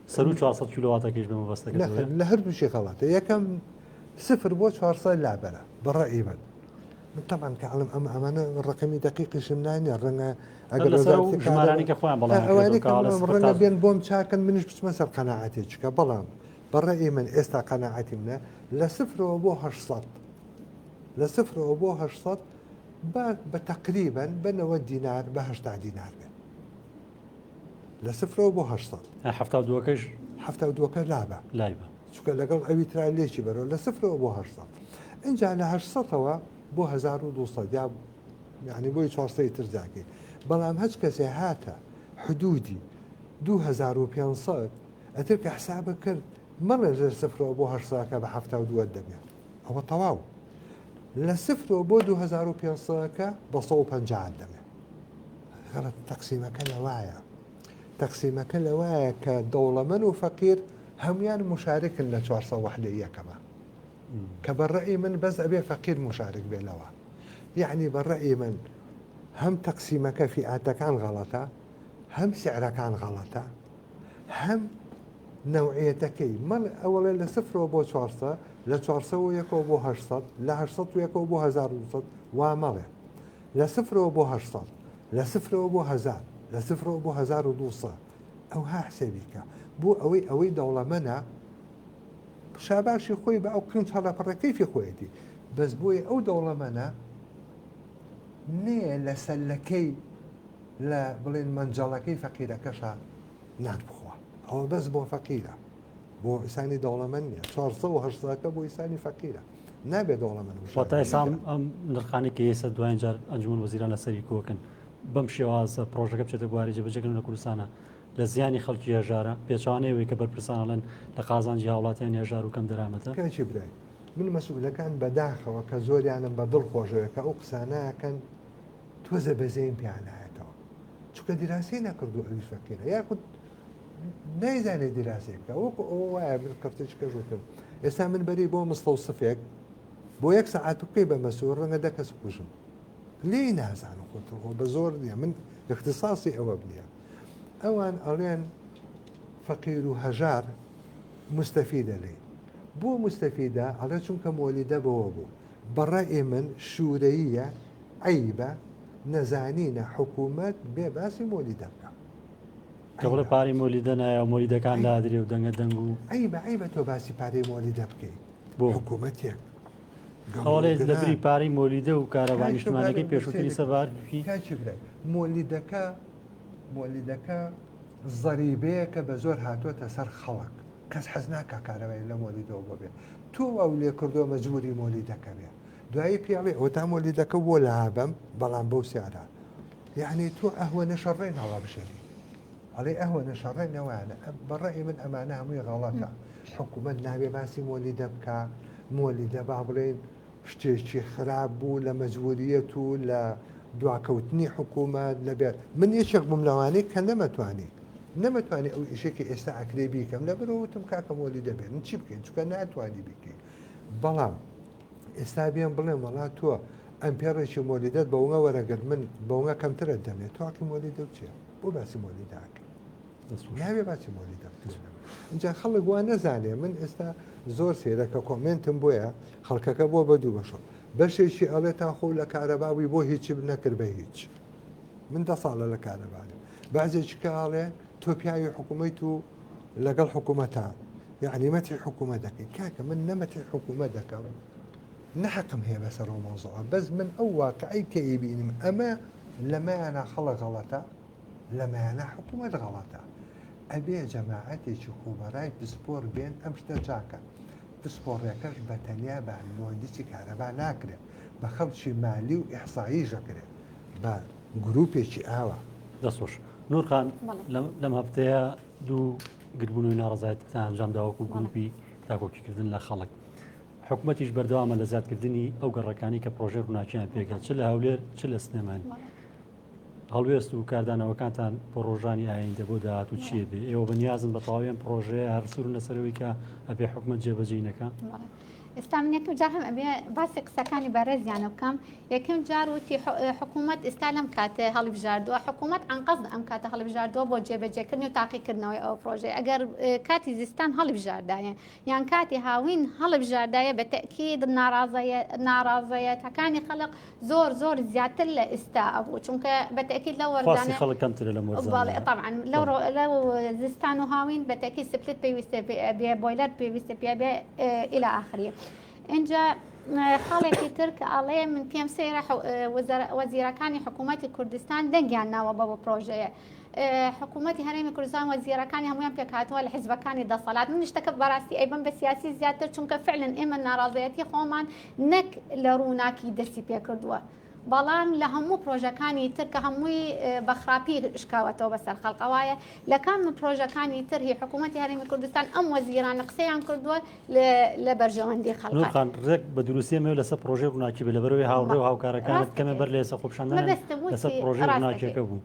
سەرو 400 کیلۆواتەکەیش بە مەبەستەکە لە هەردووشی غەڵەتە یەکەم سفر بۆ 400 لابەرە بەڕەئی من من تەبعەن کە ئەڵێم ئەم ئەمانە ڕەقەمی دەقیقیشم لا نییە ڕەنگە ئەگەر وەزارەتی ژمارانی کە خۆیان بەڵام ئەوانەی کە ڕەنگە بێن بۆم چاکەن منیش بچمە سەر قەناعەتێکە بەڵام بە ڕەئی من ئێستا قەناعەتی منە لە سفرەوە بۆ 800 لە سفرەوە بۆ 800 بە بە تقریبا بە 90 دینار بە 80 دینار بێت. لە سفرەوە بۆ 800. 72ەکەش 72ەکە لابە. لایبە. چونکە لەگەڵ ئەوی ترا لێکی بەرەوە لە سفرەوە بۆ 800. ئینجا لە 800ەوە بۆ 1200 یا یعنی بۆی 400 تر زیاکەی. بەڵام هەچ کەسێ هاتە حدودی 2500 ئەتر کە حسابە کرد مەڵێ لە سفرەوە بۆ هەشتسەکە بە 72 دەبێت ئەوە تەواو لە سفرەوە بۆ 2500ەکە بە 150 دەبێت غەڵەت تەقسیمەکە لەوایە تەقسیمەکە لەوایە کە دەوڵەمەن و فەقیر هەمویان مشارکن لە 400 وحدە یەکەمە کە بە ڕەئی من بەس ئەبێ فەقیر مشارک بێ لەوە یعنی بە ڕەئی من هەم تەقسیمەکە فیئاتەکان غەڵەتە هەم سعرەکان غەڵەتە هەم نەوعیەتەکەی مەڵێ ئەوەڵێ لە سفرەوە بۆ چوارسە لە چوارسەوە یەکەوە بۆ هەشتسەد لە هەشتسەد و یەکەوە بۆ هەزار و دووسەد وا مەڵێ لە سفرەوە بۆ هەشتسەد لە سفرەوە بۆ هەزار لە سفرەوە بۆ هەزار و دووسەد ئەوها حسێبی کە بۆ ئەوەی ئەوەی دەوڵەمەنە شاباشی خۆی بە ئەو قنج هەڵەپەڕە کەیفی خۆیەتی بەس بۆیە ئەو دەوڵەمەنە نەیە لە سەلەکەی لە بڵێن مەنجەڵەکەی فەقیرەکەشا نان بخوا ئەوە بەس بۆ فەقیرە بۆ ئیسانی دەوڵەمەند نیە 480ەکە بۆ ئیسانی فەقیرە نابێت دەوڵەمەند واتە ئێستا ئەم نرخانی کە ئێستا دوایین جار ئەنجومەن وەزیران لەسەری کۆکن بەم شێوازە پرۆژەکە بچێتە بواری جێبەجێکردن لە کوردستانە لە زیانی خەڵکی هەژارە پێچوانەی ئەوەی کە بەرپرسان ئەڵێن لە قازانجی هاوڵاتیانی هەژار و کەم دەرامەتە. کاکی برای من مەسئولەکان بەداخەوە کە زۆریانم بە دڵ خۆشەوێ کە ئەو قسانە ئەکەن تۆزە بەزەیم پێیان نایەتەوە چونکە دیراسەی نەکردو ئەویش فەقیرە یاخود نایزانێ دیراسەی بکە وەکو ئەوە وایە من قەفتێکی کەش وتم ئێستا من بەری بۆ مستەوسفێک بۆ یەک سەعات بکەی بە مەسوور ڕەنگە دە کەس بکوژم لێی نازانم خۆ خۆ بە زۆر نییە من اختصاصی ئەوە نییە ئەوان ئەڵێن فەقیر و هەژار مستەفیدە لێی بۆ مستەفیدە ئەڵێ چونکە مۆلیدە بەوە بوو بەڕەئی من شورەییە عەیبە نەزانینە حکومەت بێ باسی مۆلیدە بکا. کە بڵێ پارەی مۆلیدە نایە و مۆلیدەکان لادرێ و دەنگە دەنگ و عەیبە عەیبە تۆ باسی پارەی مۆلیدە بکەی بۆ حکومەتێک ئەوەڵێ لە بری پارەی مۆلیدە و کارەبا نیشتمانەکەی پێشووتری سەبار کاکی برای مۆلیدەکە مۆلیدەکە زەریبەیەکە بە زۆر هاتۆتە سەر خەڵک کەس حەز ناکا کارەبای لە مۆلیدەوە بۆ بێ تۆ واو لێ کردووە مەجبوری مۆلیدەکە بێ دوایی پێڵێ ئەوەتا مۆلیدەکە بۆ لابەم بەڵام بەو سعرە یعنی تۆ ئەهوەنە شەڕێن هەڵابژێری ئەڵێ ئەهوەنە شەڕێن نەوانە بەڕێ من ئەمانە هەمووی غەڵەتە حکوومەت نابێ باسی مۆلیدە بکە مۆلیدە با بڵێن شتێکی خراپ بوو لە مەجبوریەت و لە دواکەوتنی حکوومەت لەبێت من یەکێک بووم لەوانەی کە نەمەتوانی نەمەتوانی ئەو ئیشێکی ئێستا ئەکرێ بیکەم لەبەرەوە وتم کاکە مۆلیدە بێن چی بکەین چونکە ناتوانی بیکەین بەڵام ئێستا بێم بڵێم وەڵا تۆ ئەمپێڕێکی مۆلیدەت بەوەنگە وەرەگرت من بەوەنگە کەمترت دەمێ تۆ حەقی مۆلیدە و چییە بۆ باسی مۆلیدە ئەکەی ناوێ باسی مۆلیدە بکەین اینجا خەڵک وا نەزانێ من ئێستا زۆر سێرە کە کۆمێنتم بۆیە خەڵکەکە بۆ بە دوو بەشۆ بەشێکی ئەڵێ تا خۆ لە کارەبا بووی بۆ هیچی نەکرد بە هیچ من دە ساڵە لە کارەبانم بەعزێکی کە ئەڵێ تۆ پیاوی حکوومەت و لەگەڵ حکوومەتە یعنی مەتی حکوومەت دەکەی کاکە من نەمەتی حکوومەت دەکەم نەحەقم هەیە بەسەر ئەو مەوزوعە بەس من ئەو واقعی کە ئەیبینم ئەمە لەمەیانە خەڵک غەڵەتە لەمەیانە حکوومەت غەڵەتە ئەبێ جەماعەتێکی خوبەرای پسپۆر بێن ئەم شتە چاکە پسپۆڕەکەش بە تەنیا بە مهندسی کارەبا ناکرێت بە خەڵکی مالی و ئیحسایی ژەکرێت بە گروپێکی ئاوا. دەست خۆش نور خان لەم هەفتەیە دوو گربوونەوەی ناڕەزایەتیتان ئەنجام دا وەکو گروپی داکۆکیکردن لە خەڵک حکومەتیش بەردەوامە لە زیادکردنی ئەو گەڕەکانی کە پرۆژەی ڕووناکیان پێگات چ لە هەولێر چ لە سلێمانی هەڵوێست و کاردانەوەکانتان بۆ ڕۆژانی ئایندە بۆ داهاتوو چییە بێ ئێوە بەنیازن بە تەواوی ئەم پرۆژەیە هەر سوورن لەسەرەوەی کە ئەبێ حکومەت جێبەجێی نەکا؟ ئێستا من یەکەم جار هەم ئەبێ باسی قسەکانی بەڕێزیانە بکەم یەکەم جار وتی حکوومەت ئێستا لەم کاتێ هەڵیبژاردووە حکوومەت ئەنقەست ئەم کاتە هەڵیبژاردووە بۆ جێبەجێکردنی و تاقیکردنەوەی ئەو پرۆژەی ئەگەر کاتی زستان هەڵیبژاردایە یان کاتی هاوین هەڵبژاردایە بە تەئکید ناڕازەیەتەکانی خەڵک زۆر زۆر زیاتر لە ئێستا ئەبوو چونکە بە تەئکید لەو وەرزانە خەڵک کەمترە لەم وەرزانە طبعا لەو لەو زستان و هاوین بە تەئکید split پێویستە بێ بۆیلەر پێویستە پێ بێ إلى آخره اینجا خاڵێکی تر کە ئەڵێ من پێم سەیرە وەزیرەکانی حکوومەتی کوردستان دەنگیان ناوە بەوە پرۆژەیە. حکوومەتی هەرێمی کوردستان وەزیرەکانی هەموویان پێکهاتووە لە حزبەکانی دەسەڵات من شتەکە بەڕاستی ئەیبەم بە سیاسی زیاتر چونکە فعلن ئێمە ناڕازایەتی خۆمان نەک لە ڕووناکی دەستی پێکردووە بەڵام لە هەموو پرۆژەکانی تر کە هەمووی بە خراپی شکاوەتەوە بەسەر خەڵکەوایە لە کام پرۆژەکانی تر هی حکوومەتی هەرێمی کوردستان ئەم وەزیرانە قسەیان کردووە لە بەرژەوەندی خەڵک. نورخان ڕێک بە دروستی ئەمەوێ لەسەر پرۆژەی ڕووناکی بێ لەبەرئەوەی هاوڕێ و هاوکارەکانت کەمێ بەر لە ئێستا خۆپیشاندانیان لەسەر پرۆژەی ڕووناکیەکە بوو.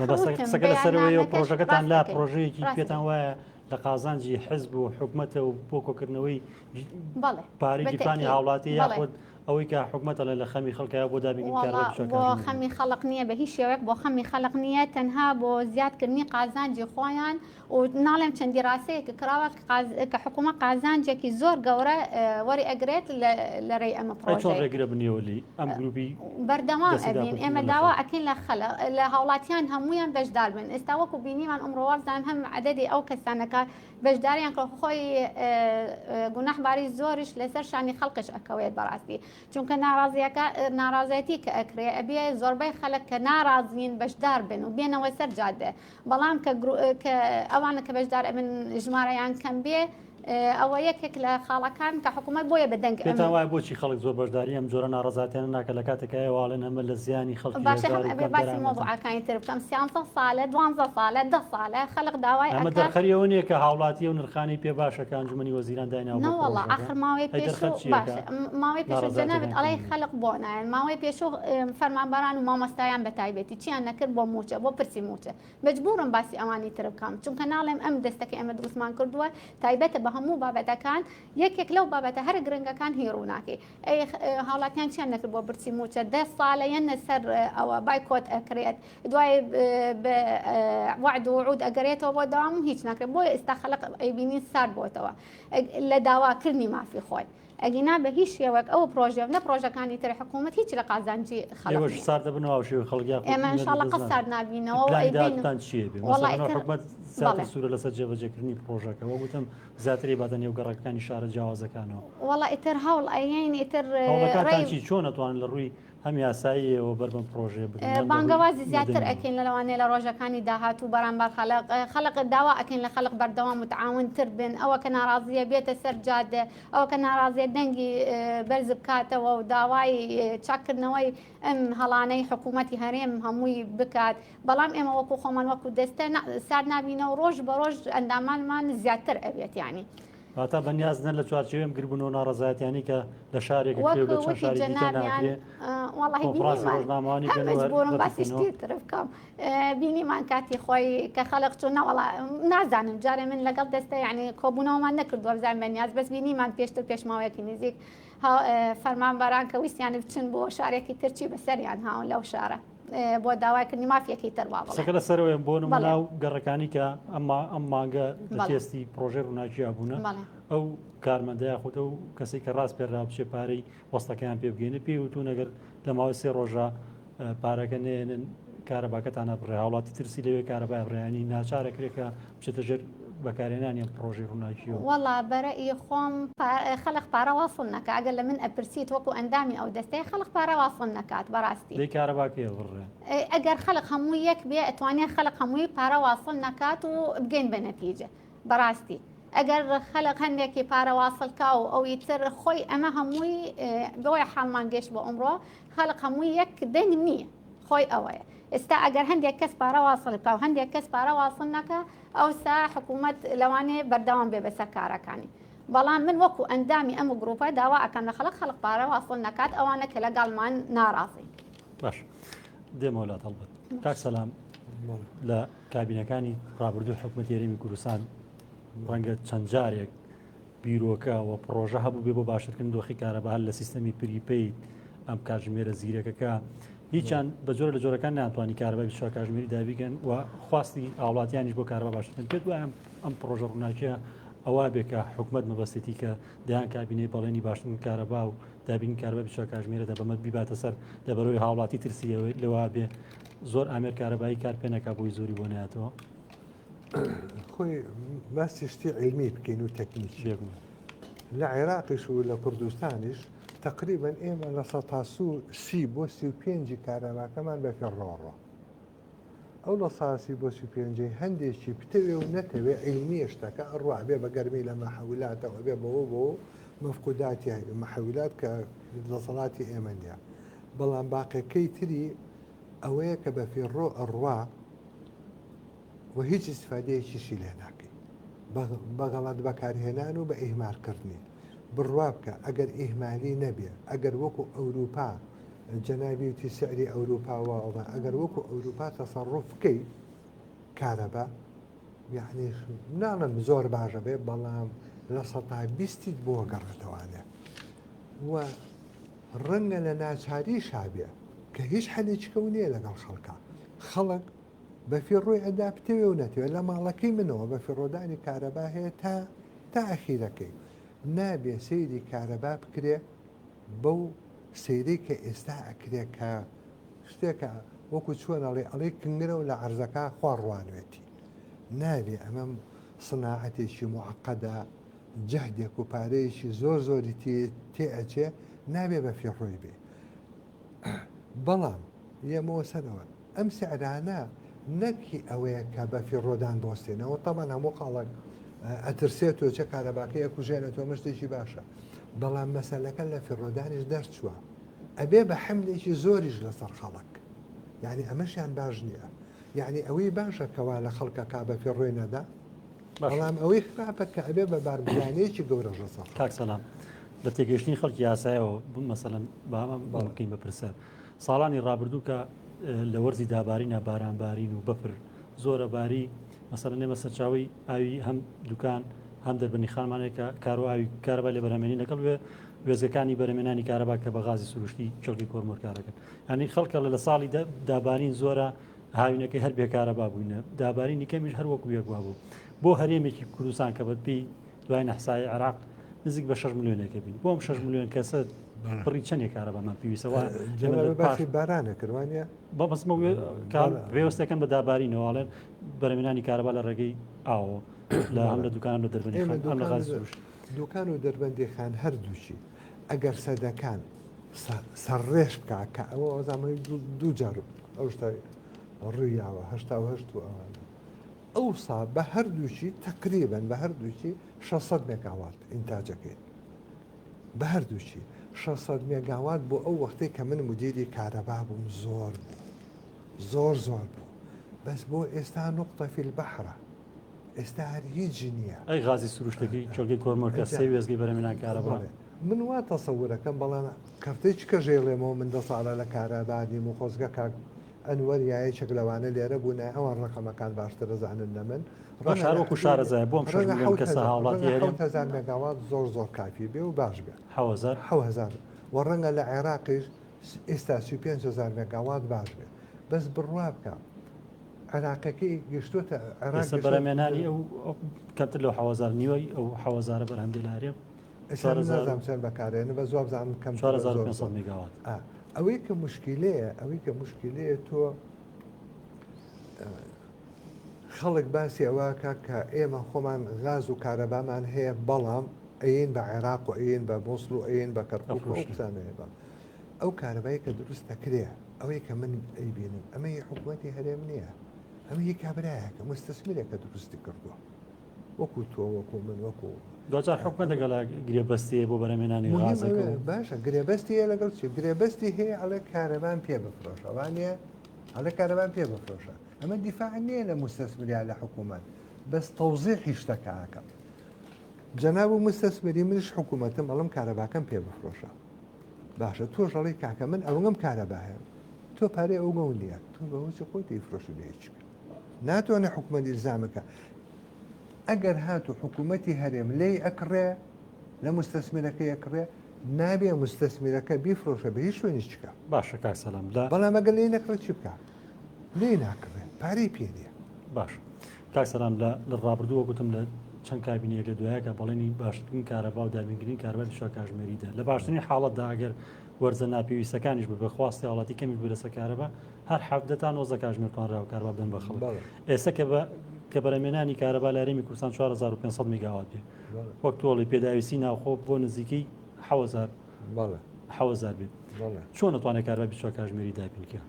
مەبەستە قسەکە لەسەرەوەیە و پرۆژەکەتان لا پرۆژەیەکی پێتان وایە لە قازانجی حزب و حکومەتە و بۆ کۆکردنەوەی پارەی گیرفانی هاوڵاتی یاخود ئەوەی کە حکومەت ئەڵێ لە خەمی خەڵکایە بۆ دابینکردنی کارەبای وەڵا بۆ 24 کاتژمێری. خەمی خەڵک نییە بە هیچ شێوەیەک بۆ خەمی خەڵک نییە تەنها بۆ زیادکردنی قازانجی خۆیان و ناڵێم چەند دیراسەیەک کراوە کە حکوومەت قازانجێکی زۆر گەورە وەری ئەگرێت لە رێی ئەمە ئەی چۆن پرۆژەیە. ڕێگرە بنیەوە لێی ئەم گروپی بەردەوام دەستی ئەبین داپۆشین ئێمە لە داوا خەڵک؟ ئەکەین لە خەلق لە هاوڵاتیان هەموویان بەشدار بن ئێستا وەکو بینیمان ئەمڕۆ وابزانم هەم عەدەدی ئەو کەسانەکە بەشداریان کە خۆی گوناح باری زۆریش لەسەر شانی خەڵکش ئەکەوێت بەڕاستی چونکە ناڕازیەکە ناڕازێتی کە ئەکرێ ئەبێ زۆربەی خەلک کە ناڕازین بەشدار بن و بێنەوە سەر جادە بەڵام کە کە ئەوانە کە بەشدار ئەبن ژمارەیان کەم بێ ئەوە یەکێک لە خاڵەکان کە حکوومەت بۆیە بەدەنگ پێتان وایە بۆچی خەڵک زۆر بەشداری ئەم جۆرە ناڕەزاتیانە ناکە لە کاتێکا ئێوە ئەڵێن ئەمە لە زیانی خەڵکی باشە هەژار هەم و ئەبێ کەم باسی دەرامەتە؟ مەوزوعەکانی تر بکەم سیانزە ساڵە دوانزە ساڵە دە ساڵە خەڵک داوای ئەمە ئەکا دەرخەری ئەوە نییە کە هاوڵاتی ئەو نرخانەی پێ باشە کە ئەنجومەنی وەزیران دایناوە بۆ نەوەڵا پڕۆژەکە ئاخر ماوەی ئەی دەرخەر پێشوو چییە کە باشە م- ماوەی پێشوو جەنابت ناڕەزایەتیەکان ئەڵێی کەم بوو؟ خەڵک بۆ نایەن ماوەی پێشوو ام، فەرمانبەران و مامۆستایان بە تایبەتی چیان نەکرد بۆ مووچە بۆ پرسی مووچە مەجبوورم باسی ئەوانی تر بکەم چونکە ناڵێم ئەم دەستەکە ئێمە دروستمان کردووە تایبەتە بە هەموو بابەتەکان یەکێک لەو بابەتە هەرە گرنگەکان هی ڕووناکی ئەی هاوڵاتیان چیان نەکرد بۆ برسی مووچە دە ساڵە یەنە سەر ئەوە بایکۆت ئەکرێت دوای وعد و وعود ئەگەرێتەوە بۆ داوام و هیچ ناکرێت بۆیە ئێستا خەڵک ئەیبینی سارد بۆتەوە لە داواکردنی مافی خۆی ئەگینا بە هیچ شێوەک ئەو پرۆژە و نە پرۆژەکانی تر حکوومەت هیچ لە قازانجی خەڵک ئێوەش سارد دەبنەوە ئەو شێوەی خەڵک یاخود ئێمە ئومێد ئینشاڵڵا لەدەست قەت نادەن؟ سارد نابینەوە و پلانی ئەیبەین داهاتووتان چییە بێ؟ وەڵا مەسەلەن ئیتر حکومەت زیاتر بەڵێ سوورە لەسەر جێبەجێکردنی پرۆژەکە وەک وتم زیاتر ئەیباتە نێو گەڕەکەکانی شارە جیاوازەکانەوە. وەڵا ئیتر هەوڵ ئەیەین ئیتر هەوڵەکانتان ڕێی چی؟ چۆن ئەتوانن لە ڕووی هەم یاساییەوە بەر بەم پرۆژەیە بگرن هەم لە ڕووی بانگەوازی زیاتر مەدەنیەوە؟ ئەکەین لە لەوانەیە لە ڕۆژەکانی داهاتوو بەرامبەر خەڵک خەڵک داوا ئەکەین لە خەڵک بەردەوام متعاونتر بن ئەوە کە ناڕازیە بێتە سەر جادە ئەوە کە ناڕازیە دەنگی بەرز بکاتەوە و داوای چاککردنەوەی ئەم هەڵانەی حکوومەتی هەرێم هەمووی بکات بەڵام ئێمە وەکو خۆمان وەکو دەستە سارد نابینەوە ڕۆژ بە ڕۆژ ئەندامانمان زیاتر ئەبێت یانی. واتا بەنیاز نە لە چوارچێوەی ئەم گربوونەوە ناڕەزایەتیانەی کە لە شارێک وەک ئەکرێ و لە چەند وتی شاری دیکە جەنابیان ناکرێ وەڵاهی کۆنفرانسی بینیمان ڕۆژنامەوانی هەر بکەن و هەر مەجبوورم باسی ڕەتی بکەنەوە؟ شتی تر بکەم بینیمان کاتی خۆی کە خەڵک چوون نەوەڵا نازانم جارێ من لەگەڵ دەستە یعنی کۆبوونەوەمان نەکردووە بزانم بەنیاز بەس بینیمان پێشتر پێش ماوەیەکی نزیک فەرمانبەران کە ویستیان بچن بۆ شارێکی تر چی بەسەریان هاون لەو شارە بۆ داواکردنی مافیەکی تر وا بڵێ. قسەکە لەسەرەوەیە بۆ نموونە بەڵێ. ئەو گەڕەکانی کە ئەم ئەم مانگە لە بەڵێ. تێستی پڕۆژەی ڕووناکییا بوونە بەڵێ. ئەو کارمەندە یاخود ئەو کەسەی کە ڕاسپێررا بچێ پارەی وەستەکەیان پێ بگەینێ پێی وتوون ئەگەر لە ماوەی سێ ڕۆژە پارەکە نێنن کارەباکەتان ئەبڕێ هاوڵاتی ترسی لەوێ کارەبای ئەبڕێ یانی ناچارە کرێ کە بچێتە ژێر بەکارهێنانی ئەم پڕۆژەی ڕووناکیەوە. وەڵا بەرەئی خۆم خەلق پارە واسڵ نەکا ئەگەر لە من ئەپرسیت وەکو ئەندامی ئەو دەستەیە خەلق پارە واسڵ نەکات بەڕاستی. دەی کارەباکەی ئەبڕێ. ئەگەر خەلق هەمووی یەک بێ ئەتوانێ خەلق هەمووی پارە واسڵ نەکات و بگەین بە نەتیجە بەڕاستی ئەگەر خەلق هەندێکی پارە واسڵ کا و ئەوی تر خۆی ئەمە هەمووی بۆیە حاڵمان گەشت بۆ ئەمڕۆ خەلق هەمووی یەک دەنگ نییە خۆی ئەوەیە ئێستا ئەگەر هەندێک کەس پارە واسڵ بکا و هەندێک کەس پارە واسڵ نەکا ئەوسا حکوومەت لەوانەیە بەردەوام بێ بەسەر کارەکانی بەڵام من وەکو ئەندامی ئەم گروپە داوا ئەکەم لە خەڵک خەڵک پارە واسڵ نەکات ئەوانە کە لەگەڵمان ناڕازین. باش دێمەوە لات هەڵبەت کاک سەلام لە کابینەکانی ڕابردوو حکومەتی هەرێمی کوردستان ڕەنگە چەند جارێک بیرۆکە و پڕۆژە هەبوو بێ بۆ باشترکردن دۆخی کارەبا هەر لە سیستەمی prepaid ئەم کاتژمێرە زیرەکەکە هیچیان بە جۆرە لە جۆرەکان ناتوانانی کارەبای 24 کاتژمێری دابیگەن و خواستی هاوڵاتیانیش بۆ کارەبا باشترکردن پێت وایە ئەم پڕۆژە ڕووناکیە ئەوە بێ کە حکومەت مەبەستێتی کە دەیان کابینەی بەڵێنی باشترین کارەبا و دابین کارەبا 24 کاتژمێرەدا بەمە بیباتە سەر لەبەرەوەی هاوڵاتی ترسی لەوە بێ زۆر ئامێر کارەبایی کار پێ نەکا بۆی زۆری بۆ نایەتەوە. خۆی باسی شتی عیلمی بکەین و تەکنیکی بێگومان. لە عێراقیش و لە کوردستانیش تقریبا ئێمە لە سەتا سو سی بۆ 35 کارەباکەمان بە فێڕۆڕۆ. ئەو لە ساسی بۆ 35 هەندێکی بتەوێ و نەتەوێ عیلمیە شتەکە ئەڕوا ئەبێ بە گەرمی لە مەحەولاتەوە ئەبێ بەوە بەوە مەفقوداتی هەبێ مەحەولات کە دەسەڵاتی ئێمە نییە بەڵام باقیەکەی تری ئەوەیە کە بە فیڕۆ ئەڕوا و هیچ ئیسفادەیەکیشی لێ ناکەی بە غەڵەت بەکارهێنان و بە ئیهمالکردنی بڕوا بکە ئەگەر ئیهمالی نەبێ ئەگەر وەکو ئەوروپا جەنابی وتی سعری ئەوروپا واوە ئەگەر وەکو ئەوروپا تەسەڕوف بکەی کارەبا یعنی ناڵم زۆر باشە بێ بەڵام لە سەتا بیستیت بۆ گەڕێتەوانێ و ڕەنگە لە ناچاری شابێ کە هیچ حەلێکیکە و نییە لەگەڵ خەڵکە خەڵک بە فیڕۆی ئەدا بتەوێ و نەتەوێ لە ماڵەکەی منەوە بە فیڕۆدانی کارەبا هەیە تا تا ئەخیرەکەی نابێ سەیری کارەبا بکرێ بەو سەیرەی کە ئێستا ئەکرێ کە شتێکە وەکو چۆن ئەڵێ ئەڵێ کنگرە و لە عەرزەکە خوا ڕوانوێتی نابێ ئەمە سناعەتێکی معقدە جەهدێک و پارەیەکی زۆر زۆری تێ ئەچێ نابێ بە فیڕۆی بێ بەڵام یەمەوە سەرەوە ئەم سعرانە نەک هی ئەوەیە کە بە فیڕۆدان بۆستێنەوە تەبەن هەموو خاڵک ئەترسێت تۆ چە کارەباکەی ئەکوژێنێتەوە ئەمە شتێکی باشە بەڵام مەسەلەکە لە فیڕۆدانیش دەرچووە ئەبێ بە حملێکی زۆریش لەسەر خەڵک یعنی ئەمەشیان باش نییە یعنی ئەوەی باشە کەوا لە خەڵکەکە بە فیڕۆی نەدا بەڵام ئەوەی خراپە کە ئەبێ بە بارگرانیەکی گەورەش لەسەر خەڵک. کاک سەلام لە تێگەیشتنی خەڵکی یاسایەوە مەسەلەن با بکەین بە پرسیار ساڵانی ڕابردوو کە لە وەرزی دابارینە بارانبارین و بەفر زۆرە باری مەسەلەن ئێمە سەرچاوی ئاوی هەم دوکان هەم دەربەنی خانمانەیە کە کارۆ ئاوی کارەبا لێ بەرهەمێنی لەگەڵ وێ وێزگەکانی بەرەمێنانی کارەبا کە بە غازی سروشتی کێڵگەی کۆرمۆر کارەکەن یعنی خەڵکە لە ساڵی دابارین زۆرە هاوینەکەی هەر بێکارەبا بووینە دابارینی کەمیش هەر وەکو یەک وابوو بۆ هەرێمێکی کوردستان کە بە پێی دوای ئەحسای عێراق نزیک بە 6 ملیۆنێکە بین بۆم 6 ملیۆن کەسە بڕی چەندێک کارەبامان پێویستە وا باسی بارانە کردوانە بە بەسمە پێوەستەکەن بە دابارینەوە ئەڵێن بەرەمێنانی کارەبا لە ڕێگەی ئاوە لە هەم لە دوکان لە دەربەندی خان لە غاز سروشت دوکان و دەربەندی خان هەردووچی ئەگەر سەدەکان سەرڕێژ بکا کە ئەوە ئەوزامەی دوو جار ئەو شتە ڕوویاوە 88 و ئەوانە ئەوسا بە هەردووکی تقریبن بە هەردووکی 600 مێگاوات ئینتاجەکەی بە هەردووکی 600 مێگاوات بۆ ئەو وەختەی کە من مدیری کارەبا بووم زۆر بوو زۆر زۆر بوو بەس بۆ ئێستا نقطە فی البحرە ئێستا هەر هیچ نییە. ئەی غازی سروشتەکەی کێڵگەی کۆرمۆر کە سێ وێستگەی بەرهەمهێنان کارەبا. بەڵێ من وا تەسەورەکەم بەڵام کەفتەی چ کەژێڵێمەوە من دە ساڵە لە کارەبا نیم و خۆزگە کاک ئەنوەر یا یەکێک لەوانە لێرە بوونایە ئەوان ڕەقەمەکان باشتر ئەزانن لە من باشە ڕەنگە هەر لە وەکو حدودی شارەزایە بۆ ئەم شەش ڕەنگە ملیۆن حەوت کەسە هەزار هاوڵاتی ڕەنگە هەرێم 7000 مێگاوات زۆر زۆر کافی بێ و باش بێ 7000 7000 و ڕەنگە لە عێراقیش ئێستا 35000 مێگاوات باش بێ بەس بڕوا بکە عێراقەکەی گەشتۆتە عێراق ئێستا بەرهەمێنانی ئەو کەمتر لەو حەوەزار نیوەی ئەو حەوەزارە بەرهەم دێ لە هەرێم ئێستا من نازانم چەند بەکارێنە بەس وابزانم کەم 4500 مێگاوات ئەوەی کە مشکلەیە ئەوەی کە مشکلەیە تۆ خەڵک باسی ئەوەکە کە ئێمە خۆمان غاز و کارەبامان هەیە بەڵام ئەین بە عێراق و ئەین بە مۆسڵ و ئەین بە کەرکوک و ئەو قسانە هەیە بەڵام ئەو کارەبای کە دروست دەکرێ ئەوەی کە من ئەیبینم ئەمە هی حکوومەتی هەرێم نییە ئەمە هی کابرایەکە مستەسمیرێکە دروستی کردووە وەکو تۆ وەکو من وەکو دوجار حکومەت لەگەڵ گرێبەستی بۆ بەرەمێنانی غازەکە باشە گرێبەستی هەیە لەگەڵ چی گرێبەستی هەیە ئەڵێ کارەبان پێ بفرۆشە وانە ئەڵێ کارەبان پێ بفرۆشە ئەمە دیفاع نییە لە مستەسمریا لە حکوومەت بەس تەوزیحی شتەکە ئەکەم جەناب و مستەسمری منش حکوومەتم ئەڵم کارەباکەم پێ بفرۆشە باشە تۆش ئەڵێی کاکە من ئەوەنگەم کارەبا هەیە تۆ پارەی ئەوگەو نییە تۆ بەوەچی خۆت دەیفرۆشی بە هیچ ناتوانێت حکومەت ئیلزامەکە ئەگەر هاتو حکوومەتی هەرێم لێی ئەکڕێ لە مستەسمیرەکە ئەکڕێ نابێ مستەسمیرەکە بیفرۆشە بە هیچ شوێنی چکە باشە کاک سەلام لە بەڵام ئەگەر لێی نەکڕێ چی بکە لێی ناکڕێ پارەی پێ نییە باش کاک سەلام لە لە ڕابردووە گوتم لە چەند کابینەیەک لە دوایەکە بەڵێنی باشترین کارەبا و دابینکردنی کارەبای 24 کاژمێری دا لە باشترین حاڵەتدا ئەگەر وەرزە ناپێویستەکانیش بە خواستی هاوڵاتی کەمیش بێت لەسەر کارەبا هەر 17 تا 19 کاژمێر توانراوە کارەبا بدەن بە خەڵک ئێستا کە بە کە بەرەمێنانی کارەبا لە هەرێمی کوردستان 4500 میگاوات بێ وەک تۆڵی پێداویستی ناوخۆ بۆ نزیکەی 7000 7000 بێت چۆن دەتوانێت کارەبا 24 کاژمێری دابین بکە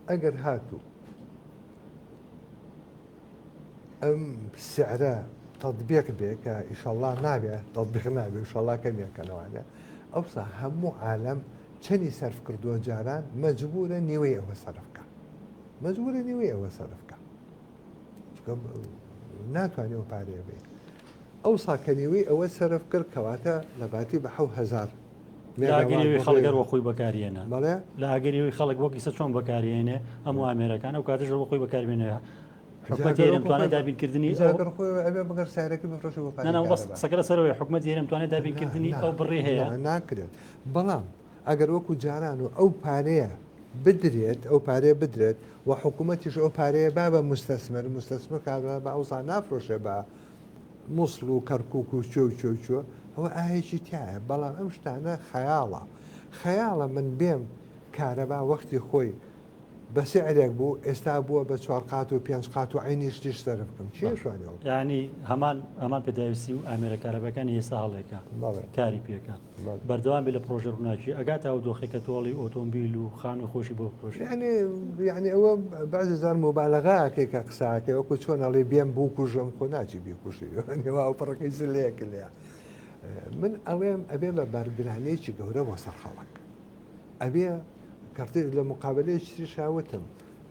ئەگەر هاتوو. ئەم سعرە تەتبیق بێ کە ئیشەڵا نابێ تەتبیق نابێ ئیشەڵا کەمیەکەنەوانە ئەوسا هەموو عالەم چەنی سەرف کردووە جاران مەجبورە نیوەی ئەوە سەرف کە مەجبورە نیوەی ئەوە سەرف کە ناتوانێت ئەو پارەیە بێ ئەوسا کە نیوەی ئەوە سەرف کرد کەواتە لە باتی بە 7000 لە ئەگەری خەڵک هەر وەخۆی بەکاریێنە بەڵێ لە ئەگەری خەڵک وەک ئیسە چۆن بەکارێنێ هەموو ئامێرەکان ئەو کاتش وە خۆی بەکاربێنێ حکومەتی هەرێم توانای دابینکردنی بگەر سارەکە بفرۆشە بۆ پارەی بەس قسەکە لەسەرەوەی حکومەتی هەرێم توانای دابینکردنی ئەو بڕی هەیە ناکرێت بەڵام ئەگەر وەکو جاران و ئەو پارەیە بدرێت ئەو پارەیە بدرێت و حکوومەتیش ئەو پارەیە با بە مستەسمر مستەسمر کاربا بە ئەوسا نافرۆشێ بە موسڵ و کەرکک و کوێ و کوێ و کوێ ئەوە ئاهێکی تایە بەڵام ئەم شتانە خەیاڵە خەیاڵە من بێم کارەبا وەختی خۆی بە سعرێک بوو ئێستا بووە بە چوار قات و پێنج قات و عەینی شتیش سەرف بکەم چیە شوانی ئەو یانی هەمان هەمان پێداویستی و ئامێرە کارەبەکانی ئێستا هەڵێکە بەڵێ کاری پێکە بەڵێ. بەردەوام بێ لە پرۆژە ڕووناکی ئەگاتە ئەو دۆخێک کە تۆڵی ئۆتۆمبیل و خانووی خۆشی بۆ بفرۆشێ یعنی یعنی ئەوە بەعزی جار موبالەغەکەی کە قساکەی وەکو چۆن ئەڵێ بێم بووکوژم خۆ ناچی بیکوژی یعنی وا ئەو پڕەکەی زلەیەک لێیە من ئەڵێم ئەبێ بە بارگرانییەکی گەورە بۆ سەر خەڵک ئەبێ کەڕتێ لە مقابلەیەکی تریشا وتم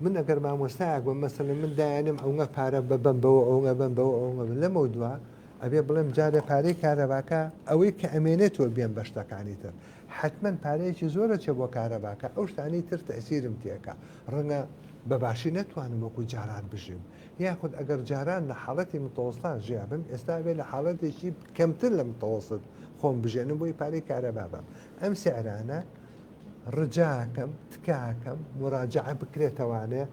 من ئەگەر مامۆستایەک بم مەسەلەن من دایانم ئەونگە پارە بەبەم بەوە ئەونگە بەم بەوە ئەونگە بەم لەمەو دوا ئەبێ بڵێم جارێ پارەی کارەباکە ئەوەی کە ئەمێنێتەوە بێم بە شتەکانی تر حتمما پارەیەکی زۆرە چێ بۆ کارەباکە ئەو شتانی تر تەسیرم تێکا ڕەنگە بە باشی نەتوانم وەکو جاران بژیم یاخود ئەگەر جاران لە حاڵەتی متەوەستان ژیابم ئێستا بێ لە حاڵەتێکی کەمتر لە متەوەست خۆم بژێنم بۆی پارەی کارەبا بەم ئەم سعرانە ڕجاکەم تکاکەم مراجعە بکرێتەوانێ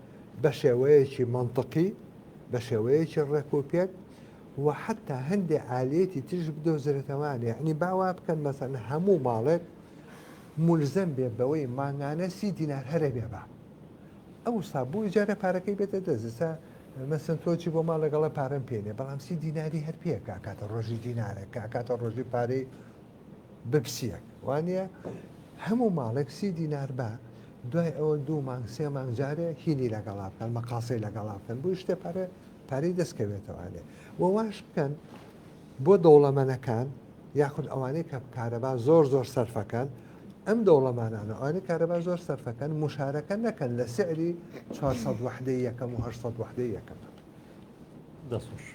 بە شێوەیەکی مەنتقی بە شێوەیەکی ڕێک و پێک و حتا هەندێ ئالیەتی تریش بدۆزرێتەوانێ یعنی با وا بکەن مەسەن هەموو ماڵێک مولزەم بێ بەوەی مانگانە سی دینار هەرە بێ با ئەوسا بۆ ئیجارە پارەکەی بێتە دەست ئێستا مەسەن تۆ چی بۆ ماڵ لەگەڵە پارەم پێنێ بەڵام سی دیناری هەر پێکا کاتە ڕۆژی دینارێک کاتە ڕۆژی پارەی بپسیەک وانە هەموو ماڵێک سی دینار بە دوای ئەوە دوو مانگ سێ مانگ جارێ هینی لەگەڵا بکەن مەقاسەی لەگەڵا بکەن بۆ شتێ پارە پارەی دەستکەوێتەوانێ و واش بکەن بۆ دەوڵەمەنەکان یاخود ئەوانەی کە کارەبا زۆر زۆر سەرفەکەن ئەم دەوڵەمانانە ئەوانەی کارەبا زۆر سەرفەکەن مشارەکە نەکەن لە سعری 400 وحدەی یەکەم و 800 وحدەی یەکەم. دەستخۆش.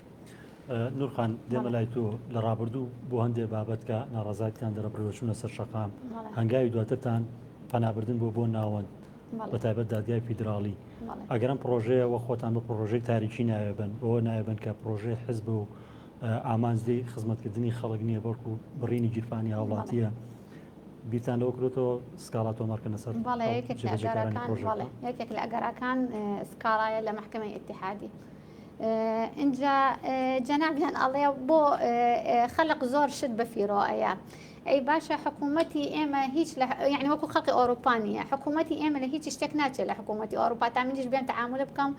نورخان دێمە لای تۆ لە ڕابردوو بۆ هەندێ بابەت کە ناڕەزایتان دەرەبڕیوە چوونە سەر شەقام هەنگاوی دواترتان پەنابردن بۆ بۆ ناوەند بە تایبەت دادگای فیدراڵی ئەگەر ئەم پرۆژەیە وە خۆتان بە پرۆژەی تاریکی ناوێبن بەوە ناوێبن کە پرۆژەی حزب و ئامانج لێی خزمەتکردنی خەڵک نییە بەڵکو بڕینی گیرفانی هاوڵاتیە بیرتان لەوە کرۆتەوە سکاڵا تۆمارکەنە سەر یەکێک لە ئەگەرەکان سکاڵایە لە مەحکەمەی ئیتیحادی ئینجا جەنابیان ئەڵێ بۆ خەلق زۆر شت بە فیرۆ ئەیە ئەی باشە حکوومەتی ئێمە هیچ لە یعنی وەکو خەڵکی ئەوروپا نییە حکوومەتی ئێمە لە هیچ شتێک ناچێت لە حکوومەتی ئەوروپا تا منیش بێن تعامل بکەم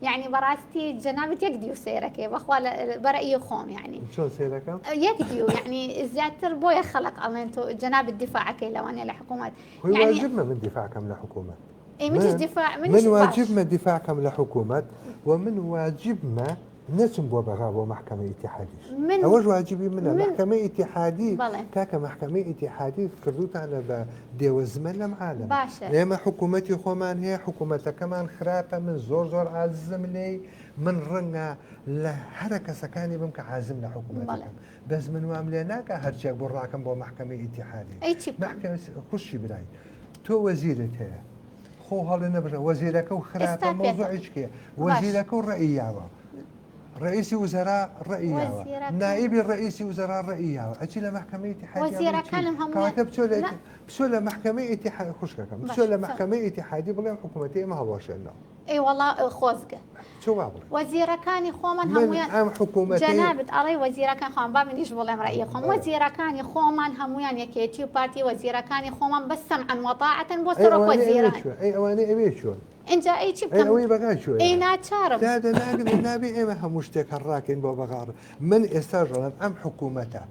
یعنی بەڕاستی جەنابت یەک دیو سێرەکەی بەخوا بەرەئی خۆم یعنی چۆن سێرەکەم یەک دیو یعنی زیاتر بۆیە خەڵک ئەڵێن تۆ جەنابت دیفاعەکەی لەوانەیە لە حکوومەت یعنی واجبمە من دیفاعکەم لە حکوومەت ئەی منیش دیفاع منیش من واجبمە دیفاعکەم لە حکوومەت و من واجبمە نەچم بۆ بەغا بۆ مەحکەمەی ئیتیحادیش من ئەوەش واجبی منە من مەحکەمەی ئیتیحادی بەڵێ. کاکە مەحکەمەی ئیتیحادی کردوتانە بە دێوەزمە لەم عالەمە باشە. ئێمە حکوومەتی خۆمان هەیە حکوومەتەکەمان خراپە من زۆر زۆر عاززم لێی من ڕەنگە لە هەرە کەسەکانی بم کە عازم لە بەڵێ. حکوومەتەکەم بەس من وام لێ ناکا هەرچێک بۆ ڕاکەم بۆ مەحکەمەی ئیتیحادی ئەی چی بکەم؟ مەحکەمە خوشکی برای تۆ وەزیرت هەیە خۆ هەڵێ نەبژە وەزیرەکە و خراپە ئێستا پێتە. مەوزوعی چکێ باش. وەزیرەکە و ڕەئی یاوە ڕئیسی وزەرا ڕەئی یاوە وەزیرەکان نائیبی ڕئیسی وزەرا ڕەئی یاوە ئەچی لە مەحکەمەی ئیتیحادی ئەڵێی چی وەزیرەکانم هەموویان کەواتە بچۆ لە نا بچۆ لە مەحکەمەی ئیتیحاد خوشکەکەم باش بچۆ لە فەرموو. مەحکەمەی ئیتیحادی بڵێ ئەم حکوومەتەی ئێمە هەڵوەشێنەوە ئەی وەڵا خۆزگە چۆ وا بڵێ وەزیرەکانی خۆمان من هەموویان ئەم حکوومەتەی جەنابت ئەڵێی وەزیرەکان خۆمان با منیش بڵێم ڕەئی خۆم بەڵێ. وەزیرەکانی خۆمان هەموویان یەکێتی و پارتی وەزیرەکانی خۆمان بەس سەمعەن وەتاعەتەن بۆ ئەی سەرۆک ئەوانەی ئەوێ وەزیران کوێ ئەی ئەوانەی ئەوێ کوێن ئینجا ئەی چی ئەی بکەم ئەوەی بەغا کوێیە ئەی ناچارم دادە ناگرن نابێ ئێمە هەموو شتێک هەر ڕاکەین بۆ بەغا من ئێستاش ئەڵێم ئەم حکوومەتە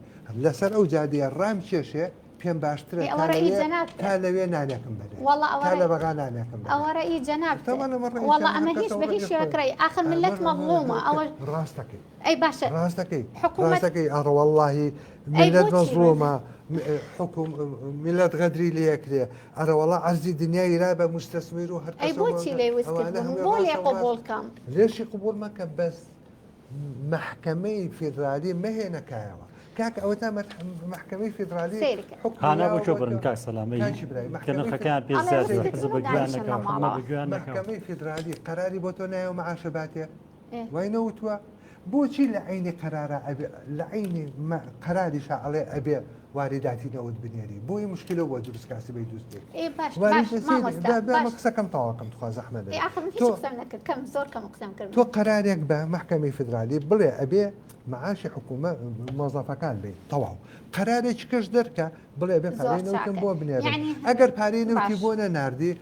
لەسەر ئەو جادەیە ڕام کێشێ. پێم باشترە ئێ تا ئەوە ڕەئی لەوێ جەنابتە. تا لەوێ نانێکم بەرێ وەڵا ئەوە تا لە ڕەئی بەغا نانێکم بەرێ ئەوە ڕەئی جەنابتە تەمان ئەمە ڕەئی وەڵا ئەمە جەنابتە هیچ ئەوە بە ڕەئی هیچ شێوەک خۆیە ڕەئی ئاخر ئەمە مللەت ڕەئی مەزڵومە ئەوە ڕاست دەکەی ئەی باشە ڕاست دەکەی حکوومەت ڕاست دەکەی ئەڕە وەڵڵاهی ئەی مللەت بۆچی مەزڵوم مەزڵومە حکوم مللەت غەدری لێ ئەکرێ ئەرە وەڵا عەرزی دنیای را بە موستەسمیر و هەر ئەی کەسەو بۆچی لێی وس ئەوانە کردبووم هەمووی بۆ لێ ڕاستە و ڕاست قبوڵ کەم لێشی قبوڵ مەکە بەس مەحکەمەی فیدرالی مەهێنە کایەوە کاکە ئەوەتا مەحکەمەی فیدرالی سەیرکە. حوکمی هانا بۆ یاوە کوێ بۆ بڕن تۆ کاک سەلام ئەی کاکی برای کە مەحکەمەی نرخەکەیان پێ ئەڵێ زیاد وس بووە کردن حزب و بە گوێیان دانیشن نەکا لە حکومەت ماڵەوە بە گوێیان نەکا مەحکەمەی فیدرالی قەراری بۆ تۆ نایەوە معاشە باتێ ئێ. وای نەوتووە بۆچی لە عەینی قەرارا ئەبێ لە عەینی قەراریشا ئەڵێ ئەبێ واریداتی نەوت بنێری بۆی مشکلە بۆ دروست کا سبەی دوست بێت ئێ باش باش مامۆستا باش قسەکەم تەواوکەم تخوا زەحمەت ئێ نەبێ ئاخر من هیچ تۆ قسەم نەکرد کەم زۆر کەم قسەم کرد تۆ قەرارێک بە مەحکەمەی فیدرالی بڵێ ئەبێ معاشی حکوومە مۆزەفەکان بێت تەواو قەرارێکی کەش دەرکە بڵێ بێ زۆر پارەی نەوتم چاکە بۆ بنێرن یعنی ئەگەر پارەی نەوتی باش بۆ نەناردی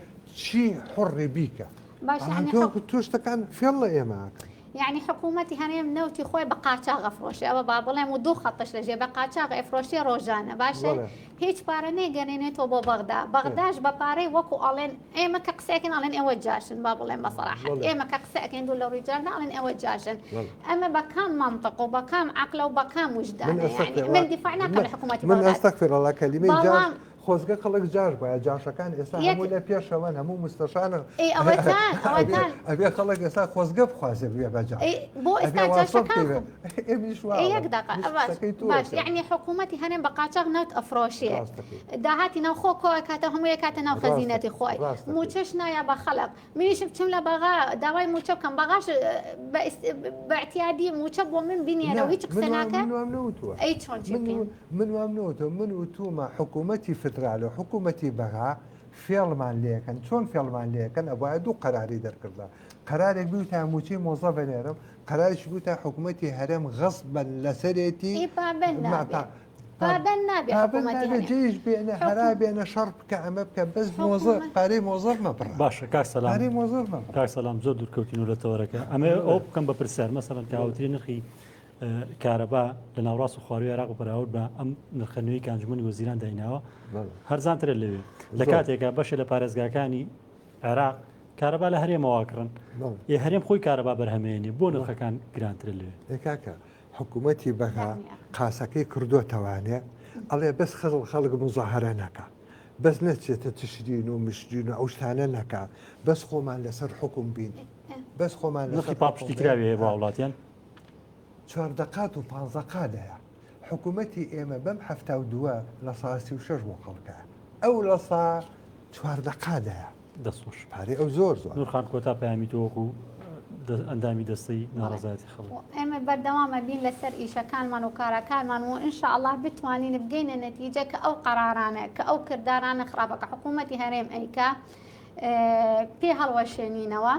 چی حڕی بیکە باش بەڵام یعنی تۆ حک... تۆ شتەکان فێڵ لە ئێمە ئەکەن. یەعنی حکوومەتی هەرێم نەوتی خۆی بە قاچاغ ئەفرۆشێ ئەوە با بڵێم و دوو خەتش لەژێ بە قاچاغ ئەفرۆشێ ڕۆژانە باشە بەڵێ. هیچ پارە نەیگەرێنێتەوە بۆ بەغدا بەغداش بە پارەی وەکو ئەڵێن ئێمە کە قسەکەن ئەڵێن ئێوە جاشن با بڵێم بە سەراحەت بەڵێ. ئێمە کە قسە ئەکەین دوو لە ڕووی جاردا ئەڵێن ئێوە جاشن بەڵێ. ئەمە بە کام مەنتق و بە کام عەقلە و بە کام من وجدانە یعنی ئەستەغفر من الله دیفاع ناکەم لە حکوومەتی من بەغداد ئەستەغفر الله کەلیمەی جاش بەڵام خۆزگە خەڵک جاش بایە جاشەکان ئێستا یەک هەموو لە پێشەوەن هەموو مستەشانە ئەی ئەوەتان ئەوەتان ئەبێ خەڵک ئێستا خۆزگە بخوازێ بوێ بە جاش ئەی بۆ ئەبێ ئێستا واسطە جاشەکان بکەوێ خۆ ئێمیش ئەی واڵم یەک دەقە منیش باش قسەکەی تۆ باش ئەکەم یعنی حکوومەتی هەرێم بە قاچاغ نەوت ئەفرۆشێ ڕاستەکەی داهاتی ناوخۆ کۆ ئەکاتەوە هەموو ئەکاتە ناو ڕاستەکەی خەزینەتی خۆی ڕاستەکەی مووچەش نایا بە خەڵک منیش بچم لە بەغا داوای مووچە بکەم بەغاش بە ئیس- بە اعتیادی مووچە بۆ من بنێرە نا و هیچ من قسە وام ناکە من وام نەوتووە ئەی چۆن چی من بکەین من وام نەوتووە من وتومە حکوومەتی فیدرال و حکوومەتی بەغا فێڵمان لێکەن چۆن فێڵمان لێکەن ئەبوایە دوو قەراری دەرکردە قەرارێک بوتایە مووچەی مۆزەف ئەنێرم قەرارێکی بوتایە حکوومەتی هەرێم غەسبەن لەسەرێتی ئەی پابەند ما نابێ پا پابەند نابێ پابەند حکوومەتی نابێ هەرێم جێیش بێنە هەرا حکوم بێنە شەڕ بکە ئەمە بکە بەس مۆزە حکوومەت پارەی مۆزەف مەبڕە باشە کاک سەلام پارەی مۆزەف مەبڕە کاک سەلام زۆر دوورکەوتین و لە تەوەرەکە ئەمە ئەو بکەم بە پرسیار مەسەڵەن کە بەڵێ. هاوتری نرخی کارەبا لە ناوڕاست و خواروی عێراق و بەراورد بە ئەم نرخە نوێی کە ئەنجومەنی وەزیران دایناوە هەرزانترە لەوێ لە کاتێکا بەشێ لە پارێزگاکانی عێراق کارەبا لە هەرێمەوە کڕن ئێ هەرێم خۆی کارەبا بەرهەمێنێ بۆ نرخەکان گرانترە لەوێ کاکە حکوومەتی بەغا قاسەکەی کردوتەوانێ ئەڵێ بەس خەڵ خەڵک مزاهرە نەکە بەس نەچێتە تشرین و مشرین و ئەو شتانە نەکا بەس خۆمان لەسەر حکوم بین بەس خۆمان نرخی پاڵپشتی کراوی هەیە بۆ هاوڵاتیان 14 قات و 15 قات هەیە حکوومەتی ئێمە بەم 72 لە سا 36 بۆ خەڵکە ئەو لە سا 14 قات هەیە دەستخۆش پارەی ئەو زۆر زۆر نورخان کۆتا پەیامی تۆ وەکو ئەندامی دەستەی ناڕەزایەتی خەڵک. ئێمە بەردەوامە بین لەسەر ئیشەکانمان و کارەکانمان و ان شاء اللە بتوانین بگەینە نەتیجە کە ئەو قەرارانە کە ئەو کردارانە خراپە کە حکوومەتی هەرێم ئەیکا پێ هەڵوەشێنینەوە.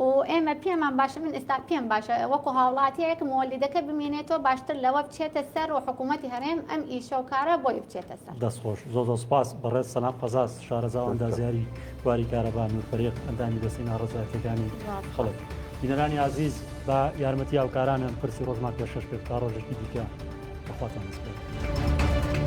و ئێمە پێمان باشە من ئێستا پێم باشە وەکو هاوڵاتیەک مۆلیدەکە بمێنێتەوە باشتر لەوە بچێتە سەر و حکوومەتی هەرێم ئەم ئیشە و کارە بۆی بچێتە سەر. دەست خۆش زۆر زۆر سوپاس بەڕێز سەلام قەزاز شارەزا و ئەندازیاری بواری کارەبا نور فەریق ئەندامی دەستەی ناڕەزایەتیەکانی خەڵک بینەرانی ئازیز بە یارمەتی هاوکارانم پرسی ڕۆژمان پێشکەش کرد تا ڕۆژێکی دیکە بەخواتان دەسپێرم.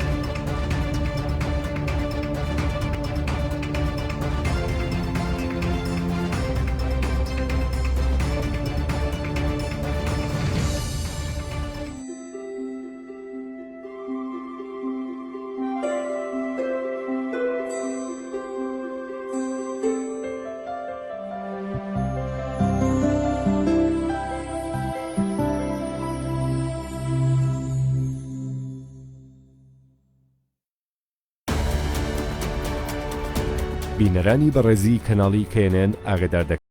بینەرانی بەڕێزی کەناڵی کەێنێن ئاگەدار دەکەین.